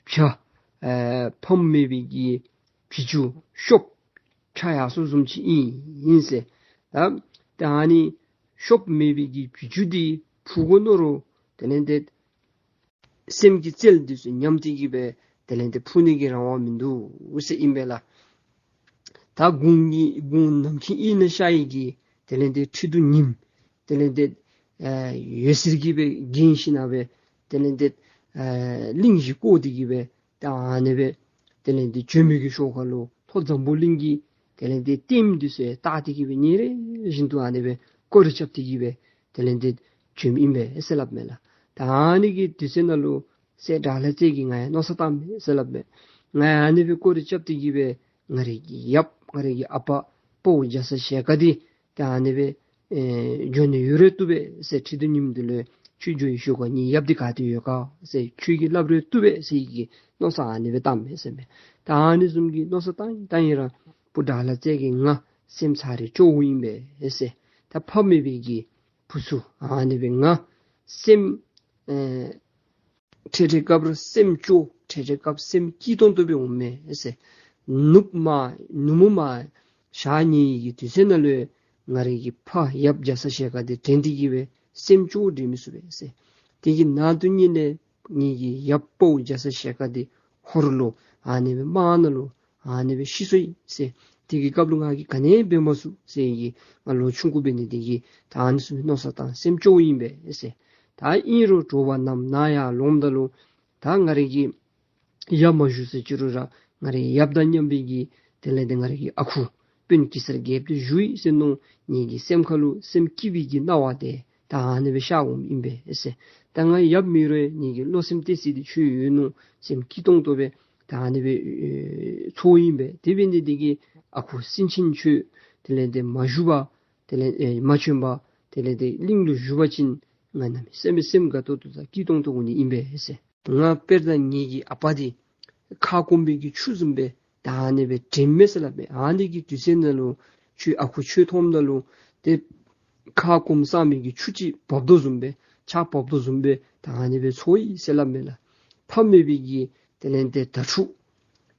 བྱ་ཨེ་ཕམ་མེད་པའི་གི་བྱི་ཅུང་ཤོབ་ཆགས་ཡར་སོངམ་བཟུམ་ཅིག་ཨིན་ཨིན་ཟེར། ད་ད་ཨ་ནི་ཤོབ་མེད་པའི་གི་བྱི་ཅུང་འདི་ཕུ་དགོ་མནོ་རུང་དེ་ལས་ཏེ་སེམས་ཀྱི་རྩལ་འདི་ཚུ་ཉམས་ཏེ་གི་སྦེ་དེ་ལས་ཏེ་ཕུ་ནི་གི་རང་དབང་མིན་འདུག་ཟེར་ཨིན་པས་ལགས། ད་དགུང་གི་དགུང་ནམ་མཁའི་དབྱིངས་ན་ཤར་ཡི་གི་དེ་ལས་ཏེ་ཁྲི་གདུགས་ཉིམ་དེ་ལས་ཏེ་ཨེ་འོད་ཟེར་གྱིས་སྦེ་བརྒྱན་ཞིནམ་ལས་དེ་ལས་ཏེ་ཨེ་གླིང་བཞི་བསྐོར་ཏེ་གི་སྦེ་ད་ཨ་ནི་སྦེ་དེ་ལས་ཏེ་བྱོན་མི་གི་ཤུལ་ཁ་ལུ་ལྷོ་འཛམ་བུ་གླིང་གི་དེ་ལས་ཏེ་ལྟདམོ་འདི་ཚུ་བལྟ་སྟེ་གི་སྦེ་ཉིན་རེ་བཞིན་དུ་ཨ་ནི་སྦེ་སྐོར་ར་རྐྱབ་སྟེ་གི་སྦེ་དེ་ལས་ཏེ་བྱོནམ་ཨིན་པས་ཟེར་སླབ་མས་ལགས། ད་ཨ་ནི་གི་དུས་ཚོད་ནང་ལུ་སྲས་དགྲ་ལྷ་རྩེ་རྒྱལ་ང་ཡང་མནོ་བསམ་བཏངམ་མས་ཟེར་སླབ་མས། ང་ཡང་ཨ་ནི་སྦེ་སྐོར་ར་རྐྱབ་སྟེ་གི་སྦེ་ང་རའི་གི་ཡབ་ང་རའི་གི་ཨ་པ་དཔའ་བོ་རྒྱ་ཚ་ཞལ་དཀར་འདི་ད་ཨ་ནི་སྦེ་ཨེ་འགྱོ་ནི་ཡོད་རུང་བཏུབ་པས་ཟེར། ཁྲི་གདུགས་ཉིམ་འདི་ལུ་ཁྱོད་འགྱོ་བའི་ཤུལ་ཁར་ངེའི་ཡབ་འདི་ག་ཏེ་ཡོད་ག་ཟེར་ཁྱོད་ཀྱིས་སླབ་རུང་བཏུབ་པས་ཟེར་གྱི་མནོ་བསམ་ཨ་ནི་སྦེ་བཏངམ་མས་ཟེར་མས། ད་ཨ་ནི་བཟུམ་གྱི་མནོ་བསམ་བཏང་བཏང་ཡི་ར་བུ་དགྲ་ལྷ་རྩེ་རྒྱལ་ང་སེམས་ཚ་རེ་སྐྱོ་བོ་ཨིན་པས་ཟེར། ད་ཕ་མེད་པའི་གི་བུ་ཚུ་ཨ་ནི་སྦེ་ང་སེམས་ཨེ་འཕྲལ་འཕྲལ་སྐབས་ར་སེམས་སྐྱོ་འཕྲལ་འཕྲལ་སྐབས་སེམས་སྐྱིད་ཏོང་ཏོ་སྦེ་འོངམ་མས་ཟེར། ནུབ་མ་ནུབ་མོ་མ་ཞག་གཉིས་ཀྱི་དུས་ཚོད་ནང་ལུ་ང་རའི་གི་ཕ་ཡབ་རྒྱ་ཚ་ཞལ་དཀར་འདི་དྲན་ཏེ་གི་སྦེ་སེམས་སྐྱོ་བོ་འདྲེན་མི་ཚུགས་པས་ཟེར། དེ་གི་ནང་དོན་ཉིད་ལས་ངེའི་གི་ཡབ་དཔའ་བོ་རྒྱ་ཚ་ཞལ་དཀར་འདི་ཧོར་ལུ་ཨ་ནི་སྦེ་དམག་ནང་ལུ་ཨ་ནི་སྦེ་ཤི་སོ་ཡི་ཟེར། དེ་གི་སྐབས་ལུ་ང་གིས་ག་ནི་འབད་མ་ཚུགས་ཟེར་གི་ང་ལོ་ཆུང་ཀུ་འབད་ནི་དེ་གིས་ད་ཨ་ནི་ཚུ་མནོ་བསམ་བཏང་སེམས་སྐྱོ་བོ་ཨིན་པས་ཟེར། ད་ཨིན་རུང་དྲོ་པ་ནམ་ནངས་ཡར་ལོངམ་ད་ལུ་ད་ང་རའི་གི་ཡབ་མ་བཞུགས་ཟེར་ཅི་རུང་ར་ང་རའི་ཡབ་དང་མཉམ་པའི་གི་དེ་ལས་ཏེ་ང་རའི་གི་ཨ་ཁུ་དཔོན་གེ་སར་རྒྱལཔོ་འདི་བཞུགས་ཡི་ཟེར་མནོ་ངེའི་གི་སེམས་ཁ་ལུ་སེམས་སྐྱིད་པའི་གི་སྣང་བ་དེ་ད་ཨ་ནི་སྦེ་ཤར་འོངམ་ཨིན་པས་ཟེར། ད་ང་ཡབ་མེད་རུང་ངེའི་གི་བློ་སེམས་གཏད་ས་འདི་ཁྱོད་ཡོད་མནོ་སེམས་སྐྱིད་ཏོང་ཏོ་སྦེ་ད་ཨ་ནི་སྦེ་ཨེ་ཚོརཝ་ཨིན་པས། དེ་འབད་ནི་དེ་གིས་ཨ་ཁུ་སེང་ཆེན་ཁྱོད་དེ་ལས་ཏེ་མ་བཞུགས་པར་དེ་ལས་ཨེ་མ་བྱོན་པར་དེ་ལས་ཏེ་གླིང་ལུ་བཞུགས་པ་ཅིན་ང་གནམ་མེད་ས་མེད་སེམས་དགའ་ཏོག་ཏོ་དང་སྐྱིད་ཏོང་ཏོ་འོང་ནི་ཨིན་པས་ཟེར། ང་དཔེར་ན་ངེའི་གི་ཨ་པ་འདི་ཁ་སྐོམ་པའི་གི་ཆུ་བཟུམ་སྦེ་ད་ཨ་ནི་སྦེ་དྲནམ་མས་ཟེར་སླབ་མས། ཨ་ནི་གི་དུས་ཚོད་ནང་ལུ་ཁྱོད་ཨ་ཁུ་ཁྱོད་མཐོངམ་ད་ལུ་ཏེ་ཁ་སྐོམ་སངས་མི་གི་ཆུ་ཅིག་འབབ་དོ་བཟུམ་སྦེ་ཆརཔ་འབབ་དོ་བཟུམ་སྦེ་ད་ཨ་ནི་སྦེ་ཚོར་ཡི་ཟེར་སླབ་མས་ལགས། ཕ་མེད་པའི་གི་དེ་ལས་ཏེ་དྭ་ཕྲུག་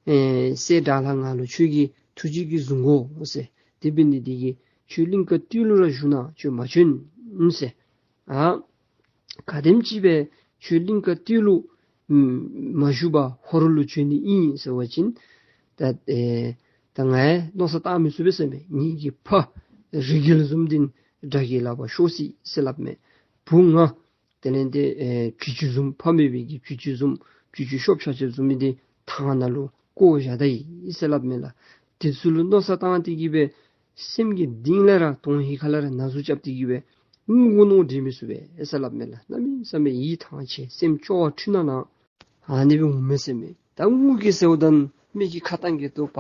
ཨེ་སྲས་དགྲ་ལྷ་ང་ལུ་ཁྱོད་ཀྱིས་ཐུགས་རྗེ་གིས་བཟུང་དགོ་ཟེར། དེ་འབད་ནི་དེ་གིས་ཁྱོད་གླིང་དཀར་སྟོད་ལུ་ར་བཞུགས་གནང་། ཁྱོད་མ་བྱོན་ཟེར། ཨ་ག་དེམ་ཅིག་སྦེ་ཁྱོད་གླིང་དཀར་སྟོད་ལུ་ཨམ་མ་བཞུགས་པར་ཧོར་ལུ་བྱོན་ནི་ཨིན་ཟེར་བ་ཅིན་ད་ཨེ་ད་ང་ཡང་མནོ་བསམ་བཏང་མི་ཚུགས་པས་ཟེར་མས། ངེའི་གི་ཕ་རི་རྒྱལ་བཟུམ་འདི་དགྲ་གི་ལག་པར་ཤོར་སོ་ཡི་ཟེར་སླབ་མས། བུ་ང་དེ་ལས་ཏེ་ཨེ་བྱི་ཅུང་བཟུམ་ཕ་མེད་པའི་གི་བྱི་ཅུང་བཟུམ་བྱི་ཅུང་ཤོབ་ཆགས་ཆགསཔ་བཟུམ་མི་འདི་ཐང་ནང་ལུ་བཀོ་བཞག་ད་ཡི་ཟེར་སླབ་མས་ལགས། དེ་ཚུ་ལུ་མནོ་བསམ་བཏང་སྟེ་གི་སྦེ་ སེམས་ཀྱི་གཏིང་ལས་ར་དོན་ཧིང་ག་ལས་ར་ན་ཟུག་རྐྱབ་སྟེ་གི་སྦེ་འུ་གུ་ནོར་འདྲེན་མི་ཚུགས་པས་ཟེར་སླབ་མས་ལགས། གནམ་མེད་ས་མེད་ཡིད་ཐང་ཆད་སེམས་སྐྱོ་བ་འཁྲུལ་སྣང་ནང་ཨ་ནི་སྦེ་འོང་མས་ཟེར་མས། ད་འུ་གིས་ཟེརཝ་ད་མི་གི་ཁ་གཏང་གིས་ཏོ་པ་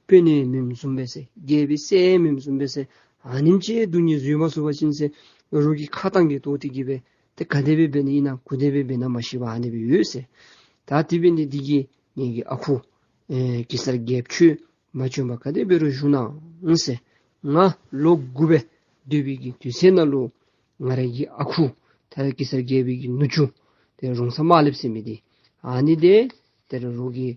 དཔོན་ནི་མེནམ་བཟུམ་སྦེ་ཟེར་རྒྱལ་པོའི་སྲས་མེནམ་བཟུམ་སྦེ་ཟེར་ཨ་ནེམ་ཅིག་སྡུག་བསྔལ་བཟོད་མ་ཚུགས་པ་ཅིན་ཟེར་རོགས་ཀྱིས་ཁ་གཏང་གིས་ཏོ་སྟེ་གི་སྦེ་ཏེ་ག་དེ་སྦེ་འབད་ནི་ཨིན་ན་གུ་དེ་སྦེ་འབད་ན་མ་ཤེས་པར་ཨ་ནི་སྦེ་ཡོད་ཟེར། ད་དེ་འབད་ནི་འདི་གིས་ངེ་གི་ཨ་ཁུ་ཨེ་གེ་སར་རྒྱལཔོ་ཁྱོད་མ་བྱོན་པར་ག་དེ་འབད་རུང་བཞུགས་གནང་ཟེར། ང་ལོ་དགུ་སྦེ་སྡོད་པའི་གི་དུས་ཚོད་ནང་ལུ་ང་རའི་གི་ཨ་ཁུ་ད་རེས་གེ་སར་རྒྱལ་པོའི་གི་ནུ་གཅུང་ཏེ་རོང་ཚ་དམར་ལེབ་ཟེར་མི་འདི་ཨ་ནི་འདི་ད་རེས་རོགས་ཀྱི་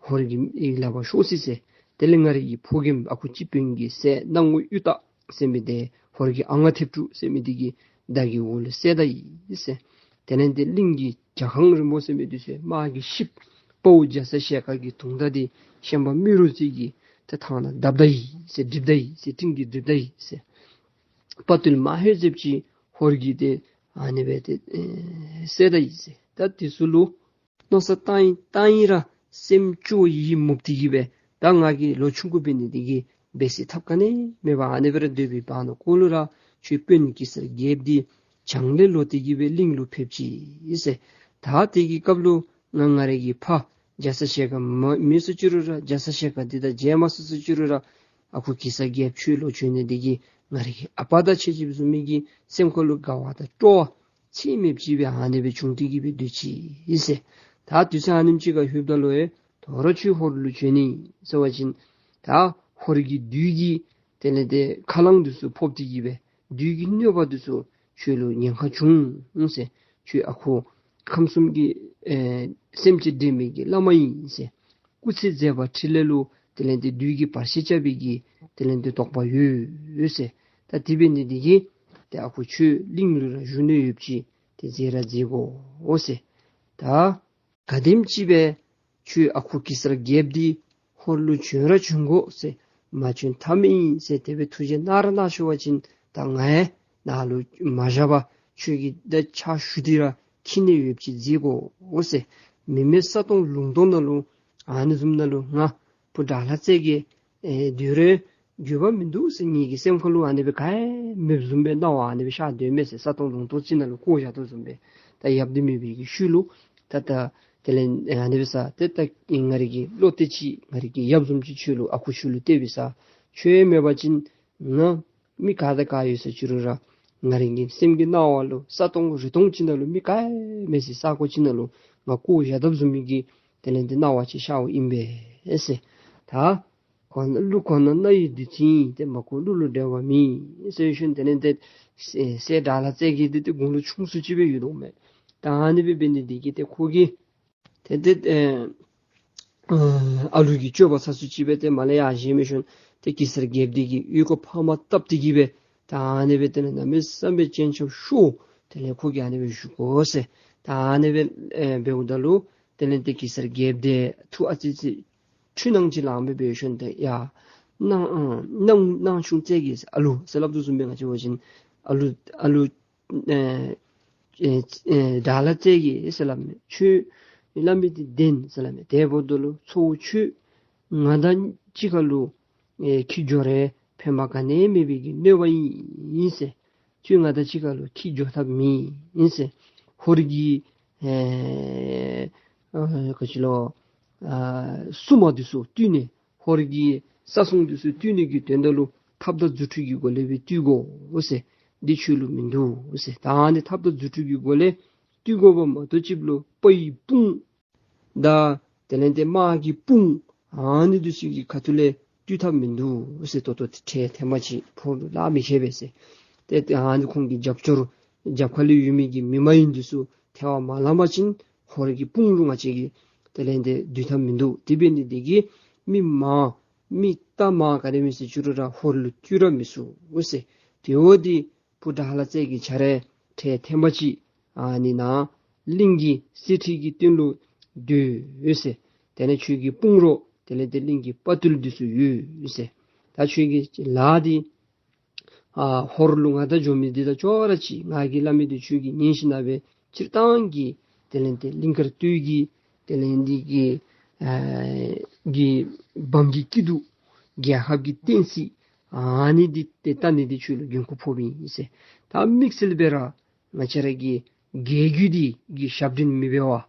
ཧོར་གྱི་ལག་པར་ཤོར་ཅི་ཟེར། དེ་ལས་ང་རའི་གི་ཕོ་རྒནམ་ཨ་ཁུ་སྤྱི་དཔོན་གྱི་སྲས་སྣང་ངུ་གཡུ་སྟག་ཟེར་མི་འདི་ཧོར་གྱི་ཨ་ང་ཐེབས་དྲུག་ཟེར་མི་འདི་གི་མདའ་གི་འོག་ལུ་བསད་ད་ཡི་ཟེར། དེ་ལས་འདི་གླིང་གི་རྒྱ་ཁང་རིན་པོ་ཟེར་མི་འདི་ཚུ་དམག་གི་ཤིབ་དཔའ་བོ་རྒྱ་ཚ་ཞལ་དཀར་གྱི་དུང་མདའ་འདི་ཤན་པ་རྨེ་རུ་རྩེ་གིས་ཏེ་ཐང་ནང་བརྡབ་ད་ཡི་ཟེར་བསྒྲིབས་ད་ཡི་ཟེར་སྤྲིན་གྱིས་བསྒྲིབས་ད་ཡི་ཟེར། དཔའ་བརྟུལ་མ་ཧེ་ཟེབ་ཅིག་ཧོར་གྱིས་ཏེ་ཨ་ནི་སྦེ་ཏེ་ཨེ་བསད་ད་ཡི་ཟེར། ད་དེ་ཚུ་ལུ་མནོ་བསམ་བཏང་ཡི་བཏང་ཡི་ར་སེམས་སྐྱོ་ཡི་མུག་སྟེ་གི་སྦེ་ད་ང་གིས་ལོ་ཆུང་ཀུ་འབད་ནི་འདི་གིས་འབད་སའི་ཐབས་ག་ནི་མེད་པར་ཨ་ནི་སྦེ་ར་སྡོད་པའི་བར་ན་ཁོ་ལུ་ར་ཁྱོད་དཔོན་གེ་སར་རྒྱལཔོ་འདི་བྱང་ལས་ལོག་སྟེ་གི་སྦེ་གླིང་ལུ་ཕེབས་ཅི་ཟེར། ད་དེ་གི་སྐབས་ལུ་ང་ང་རའི་གི་ཕ་རྒྱ་ཚ་ཞལ་དཀར་མ་མེད་སོང་ཅི་རུང་ར་རྒྱ་ཚ་ཞལ་དཀར་འདི་དང་མཇལ་མ་ཚུགས་སོང་ཅི་རུང་ར་ཨ་ཁུ་གེ་སར་རྒྱལཔོ་ཁྱོད་ལོག་བྱོན་ནི་འདི་གིས་ང་རའི་གི་ཨ་པ་དང་ཁྱེད་ཅིག་བཟུམ་མའི་གི་སེམས་ཁ་ལུ་དགའ་བ་དང་སྤྲོ་བ་ཚད་མེདཔ་ཅིག་སྦེ་ཨ་ནི་སྦེ་བྱུང་སྟེ་གི་སྦེ་སྡོད་ཅི་ཟེར། ད་དུས་ཚོད་ཨ་ནེམ་ཅིག་ཁར་ལྷོདཔ་ད་ལུ་ཨེ་དོ་རུང་ཁྱོད་ཧོར་ལུ་བྱོན་ནི་ཟེར་བ་ཅིན་ད་ཧོར་གྱི་བདུད་ཀྱི་དེ་ལས་ཏེ་ཁ་རླངས་འདི་ཚུ་ཕོག་སྟེ་གི་སྦེ་བདུད་ཀྱི་གནོད་པ་འདི་ཚུ་ཁྱོད་ལུ་ཉེན་ཁ་བྱུང་ཟེར། ཁྱོད་ཨ་ཁུ་ཁམས་གསུམ་གྱི་ཨེ་སེམས་ཅན་འདྲེན་མི་གི་བླ་མ་ཨིན་ཟེར། སྐུ་ཚེ་མཛད་པ་འཕྲིན་ལས་ལུ་དེ་ལས་ཏེ་བདུད་ཀྱི་བར་ཆད་རྐྱབ་པའི་གི་དེ་ལས་ཏེ་དོགས་པ་ཡོད་ཟེར། ད་དེ་འབད་ནི་འདི་གིས་ཏེ་ཨ་ཁུ་ཁྱོད་གླིང་ལུ་ར་བཞུགས་ནི་ཡོདཔ་ཅིག་ཏེ་མཛད་ར་མཛད་དགོ་ཟེར། ད་ག་དེམ་ཅིག་སྦེ་ཁྱོད་ཨ་ཁུ་གེ་སར་རྒྱལཔོ་འདི་ཧོར་ལུ་བྱོན་ར་བྱོན་དགོ་ཟེར། མ་བྱོན་ཐབས་མེད་ཨིན་ཟེར་དེ་སྦེ་ཐུགས་བཞེད་གནང་ར་གནང་ཤོར་བ་ཅིན་ད་ང་ཡང་ནཱ་ལུ་མ་བཞག་པར་ཁྱོད་ཀྱི་ད་ཕྱག་ཞུ་སྟེ་ར་འཁྱིད་ནི་ཡོདཔ་ཅིག་མཛད་དགོ་ཟེར། མི་མེད་ས་སྟོང་ལུང་སྟོང་ནང་ལུ་ཨ་ནི་བཟུམ་ནང་ལུ་ང་བུ་དགྲ་ལྷ་རྩེ་རྒྱལ་ཨེ་སྡོད་རུང་འགྱོད་པ་མིན་འདུག་ཟེར། ངེ་གི་སེམས་ཁ་ལུ་ཨ་ནི་སྦེ་ག་ཡང་མེདཔ་བཟུམ་སྦེ་སྣང་བ་ཨ་ནི་སྦེ་ཤར་སྡོད་མས་ཟེར། ས་སྟོང་ལུང་སྟོང་ཅིག་ནང་ལུ་བཀོ་བཞག་དོ་བཟུམ་སྦེ། ད་ཡབ་འདི་མེད་པའི་གི་ཤུལ་ལུ་ད་ད་དེ་ལས་ཨ་ནི་སྦེ་ཟེར་ཏེ་ད་ང་རའི་གི་བློ་གཏད་ཅིག་ང་རའི་གི་ཡབ་བཟུམ་ཅིག་ཁྱོད་ལུ་ཨ་ཁུ་ཁྱོད་ལུ་གཏད་པའི་ས་ཁྱོད་མེད་པ་ཅིན་ང་མི་ག་དང་ག་ཡོད་ཟེར་ཅི་རུང་ར་ང་རའི་གི་སེམས་ཀྱི་སྣང་བ་ལུ་ས་སྟོང་རི་སྟོང་ཅིག་ནང་ལུ་མི་ག་ཡང་མེད་ཟེར། ས་གོ་ཅིག་ནང་ལུ་ང་བཀོ་བཞག་དོ་བཟུམ་མའི་གི་དེ་ལས་ཏེ་སྣང་བ་ཅིག་ཤརཝ་ཨིན་པས་ཟེར། ད་གོ་ན་ཀླུ་གོ་ན་རྣ་ཡི་བདུད་རྩི་ཡིན། ཏེ་མ་གོ་ཀླུ་ལུ་འབྲལ་བ་མེད་ཟེར་ཞིནམ་དེ་ལས་ཏེ་སྲས་སྲས་དགྲ་ལྷ་རྩེ་རྒྱལ་འདི་ཏེ་དགུང་ལོ་ཆུང་སུ་ཅིག་སྦེ་ཡོད་དོ་མས། ད་ཨ་ནི་སྦེ་འབད་ནི་འདི་གིས་ཏེ་ཁོ་གིས་ཏེ་ཏེ་ཨེ་ཨ་ཨ་ལུ་གི་སྤྱོད་པ་ཚ་སུ་ཅིག་སྦེ་ཏེ་མ་ལས་ཡར་བཞེངས་མི་ཞིནམ་ཏེ་གེ་སར་རྒྱལཔོ་འདི་གི་ཡུལ་སྐོར་ཕ་མ་བཏབ་སྟེ་གི་སྦེ་ད་ཨ་ནི་སྦེ་ཏེ་གནམ་མེད་ས་མེད་སྤྱན་ཆབ་ཤོར། དེ་ལས་ཁོ་གིས་ཨ་ནི་སྦེ་བཞུགས་དགོ་ཟེར། ད་ཨ་ནི་སྦེ་ཨེ་འབདཝ་ད་ལུ་དེ་ལས་ཏེ་གེ་སར་རྒྱལཔོ་འདི་ཐུགས་ཨ་ཙི་ཅིག་འཁྲུལ་སྣང་ཅིག་ལངས་སྦེ་འབད་ཞིནམ་ཏེ་ཡ་སྣང་ཨ་སྣང་སྣང་ཆུང་རྩེ་རྒྱལ་ཟེར་ཨ་ལུ་ཟེར་སླབ་དོ་བཟུམ་སྦེ་ང་བཅས་འབད་བ་ཅིན་ཨ་ལུ་ཨ་ལུ་ཨེ་ཨེ་ཨེ་དགྲ་ལྷ་རྩེ་རྒྱལ་ཟེར་སླབ་མས། ཁྱོད་སླབ་མི་འདི་བདེན་ཟེར་སླབ་མས། དེ་འབདཝ་ད་ལུ་ཚ་བོ་ཁྱོད་ང་དང་གཅིག་ཁར་ལུ་ཨེ་འཁྱིད་འགྱོ་རུང་ཕན་པ་ག་ནི་མེད་པའི་གི་གནོད་པ་ཨིན་ཟེར། ཁྱོད་ང་དང་གཅིག་ཁར་ལུ་འཁྱིད་འགྱོ་ཐབས་མེད་ཟེར། ཧོར་གྱི་ཨེ་ཨ་ག་ཅི་ལོ་ཨ་སྲུང་མ་འདི་ཚུ་བཏུལ་ནི་ཧོར་གྱི་ས་སྲུང་འདི་ཚུ་བཏུལ་ནི་གི་དོན་དག་ལུ་ཐབས་དང་རྫུ་འཕྲུལ་གྱི་སྒོ་ལས་སྦེ་བཏུལ་དགོ་ཟེར། འདི་ཁྱོད་ལུ་མིན་འདུག་ཟེར། ད་ཨ་ནི་ཐབས་དང་རྫུ་འཕྲུལ་གྱི་སྒོ་ལས་བཏུལ་དགོ་པ་མ་གཏོགས་ཅིག་ལུ་དཔའ་ཡི་དཔུང་དང་དེ་ལས་ཏེ་དམག་གི་དཔུང་ཨ་ནི་འདི་ཚུ་གི་ཁ་ཐུག་ལས་བཏུལ་ཐབས་མིན་འདུག་ཟེར། ད་ལྟོ་ཏེ་འཕྲལ་ཐེངས་མ་ཅིག་ཕོག་རུང་ལཱ་མི་ཁེལ་པས་ཟེར། ཏེ་ཏེ་ཨ་ནི་ཁོང་གི་རྒྱབ་སྐྱོར་རྒྱབ་ཁ་ལུ་ཡོད་མི་གི་མི་མ་ཡིན་འདི་ཚུ་ཐལ་བར་མ་བརླག་པ་ཅིན་ཧོར་གྱི་དཔུང་ལུ་ང་བཅས་ཀྱིས་དེ་ལས་ཏེ་བཏུལ་ཐབས་མིན་འདུག། དེ་འབད་ནི་འདི་གིས་མི་མང་མི་རྟ་མང་ག་དེ་མེད་ཟེར་ཅི་རུང་ར་ཧོར་ལུ་བཏུལ་ར་མི་ཚུགས་ཟེར། དེ་འབདཝ་ད་བུ་དགྲ་ལྷ་རྩེ་རྒྱལ་ཁྱོད་ར་འཕྲལ་ཐེངས་མ་ཅིག་ཨ་ནི་ནཱ་གླིང་གི་གསེར་ཁྲི་གི་སྟེང་ལུ་སྡོད་ཟེར། དེ་ལས་ཁྱོད་ཀྱི་དཔུང་རོགས་དེ་ལས་ཏེ་གླིང་གི་དཔའ་བརྟུལ་འདི་ཚུ་ཡོད་ཟེར། ད་ཁྱོད་ཀྱི་ལཱ་འདི་ཨ་ཧོར་ལུ་ང་དང་འགྱོ་མི་འདི་དང་ཅོག་ར་གཅིག། ང་གིས་སླབ་མི་འདི་ཁྱོད་ཀྱིས་ཉན་ཞིན་ན་སྦེ་སྤྱིར་བཏང་གི་དེ་ལས་ཏེ་གླིང་དཀར་སྟོད་ཀྱི་དེ་ལས་འདི་གི་ཨ་གི་འབངས་ཀྱི་སྐྱིད་སྡུག་རྒྱལ་ཁབ་ཀྱི་བསྟན་སྲིད་ ཨ་ནི་འདི་ཏེ་ལྟ་ནི་འདི་ཁྱོད་ལུ་འགན་ཁུར་ཕོགཔ་ཨིན་ཟེར། ད་དམིགས་བསལ་སྦེ་ར་ང་བཅས་ར་གི་རྒྱལ་བརྒྱུད་འདི་གི་ཞབས་འདྲེན་མི་འབད་བར་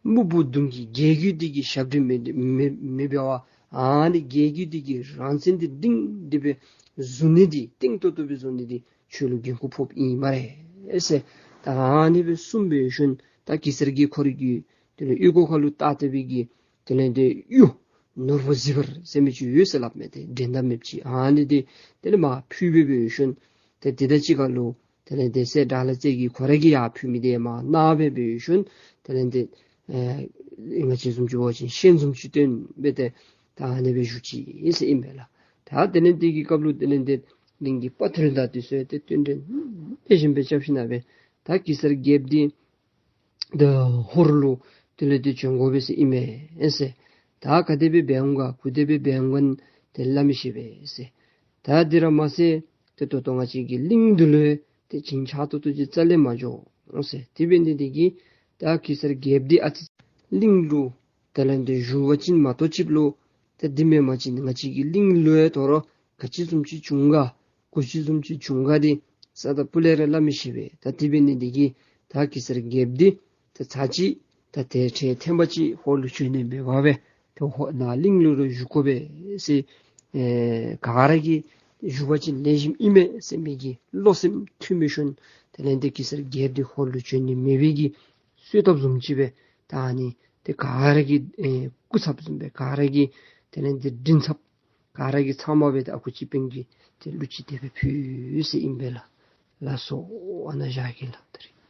སྨུག་པོ་གདོང་གི་རྒྱལ་བརྒྱུད་འདི་གི་ཞབས་འདྲེན་མི་མི་མི་འབད་བར་ཨ་ནི་རྒྱལ་བརྒྱུད་འདི་གི་རང་བཙན་འདི་སྒྲིང་སྒྲི་སྦེ་བཟུང་ནི་འདི་གཏིང་ཏོག་ཏོ་སྦེ་བཟུང་ནི་འདི་ཁྱོད་ལུ་འགན་ཁུར་ཕོགཔ་ཨིན་སྨ་རེ་ཟེར། ད་ཨ་ནི་སྦེ་གསུངས་པའི་ཤུལ་ད་གེ་སར་གྱིས་ཁོ་རའི་གི་དེ་ལས་གཡུ་སྒོ་ཁ་ལུ་བཏགས་ཏེ་སྦེ་གི་དེ་ལས་དེ་གཡུ་ནོར་བུ་གཟི་འབར་ཟེར་མི་ཅིག་ཡོད་ཟེར་སླབ་མས། ཏེ་འགྲན་ཟླ་མེདཔ་ཅིག་ཨ་ནི་འདི་དེ་ལས་མར་ཕུལ་སྦེ་འབད་བའི་ཤུལ་ཏེ་དེ་དང་གཅིག་ཁར་ལུ་དེ་ལས་དེ་སྲས་དགྲ་ལྷ་རྩེ་རྒྱལ་ཁོ་ར་གིས་ཡར་ཕུལ་མི་འདི་མར་གནང་སྦེ་འབད་བའི་ཤུལ་དེ་ལས་དེ་ཨེ་ང་བཅས་བཟུམ་ཅིག་འབད་བ་ཅིན་ཤན་བཟུམ་ཅིག་བཏོན་སྦེ་ཏེ་ད་ཨ་ནི་སྦེ་བཞུགས་ཅི་ཟེར་ཨིན་པས་ལགས། ད་དེ་ལས་དེ་གི་སྐབས་ལུ་དེ་ལས་དེ་གླིང་གི་དཔའ་ཐུལ་དང་དེ་ཚུ་ཏེ་བསྟུན་གྲོས་ལེགས་ཤོམ་སྦེ་རྐྱབ་ཞིན་ན་སྦེ་ད་གེ་སར་རྒྱལཔོ་འདི་ད་ཧོར་ལུ་དེ་ལས་དེ་བྱོན་དགོ་པས་ཟེར་ཨིན་མས་ཟེར། ད་ག་དེ་སྦེ་འབད་འོང་ག་ག་དེ་སྦེ་འབད་འོང་ག་ཏེ་སླབ་མི་ཤེས་པས་ཟེར། ད་དེ་ར་མ་ཚད་ཏེ་ད་ལྟོ་ང་བཅས་ཀྱི་གླིང་འདི་ལུ་ཏེ་བྱིན་ཆགས་ཏོག་ཏོ་ཅིག་རྩ་ལས་མ་འགྱོ་འོང་ཟེར། དེ་འབད་ནི་འདི་གིས་ད་གེ་སར་རྒྱལཔོ་འདི་ཨ་ཙི་གླིང་ལུ་དེ་ལས་དེ་བཞུགས་པ་ཅིན་མ་གཏོགས་ཅིག་ལུ་ཏེ་འདི་མེན་པ་ཅིན་ང་བཅས་ཀྱི་གླིང་ལུ་ཡང་དོ་རུང་ག་ཅི་བཟུམ་ཅིག་བྱུང་ག་ག་ཅི་བཟུམ་ཅིག་བྱུང་ག་འདི་ས་དང་ཕུ་ལས་ར་སླབ་མི་ཤེས་པས། ད་དེ་འབད་ནི་འདི་གིས་ད་གེ་སར་རྒྱལཔོ་འདི་ད་ཚར་གཅིག་ད་དེ་འཕྲལ་ཐེངས་མ་གཅིག་ཧོར་ལུ་བྱོན་ནི་མེད་པར་སྦེ་ཏེ་ཧོར་ནཱ་གླིང་ལུ་ར་བཞུགས་དགོ་པས་ཟེར། ཨེ་ག་ར་གིས་བཞུགས་པ་ཅིན་ལེགས་ཤོམ་ཨིན་མས་ཟེར་མི་གི་བློ་སེམས་མཐུན་པའི་ཤུལ་དེ་ལས་དེ་གེ་སར་རྒྱལཔོ་འདི་ཧོར་ལུ་བྱོན་ནི་མེད་པའི་གི་གསོལ་ཐབ་བཟུམ་ཅིག་སྦེ་ད་ཨ་ནི་ཏེ་ག་ར་གི་ཨེ་སྐུ་ཚབ་བཟུམ་སྦེ་ག་ར་གི་དེ་ལས་དེ་མགྲིན་ཚབ་ག་ར་གིས་ཚབ་མ་སྦེ་ཏེ་ཨ་ཁུ་སྤྱི་དཔོན་གྱིས་ཏེ་གླུ་ཅིག་དེ་སྦེ་ཕུལ་ཟེར་ཨིན་པས་ལགས། ལགས་སོ། ཨ་ནཱ་བཞག་གེ་ལགས། ད་རིས་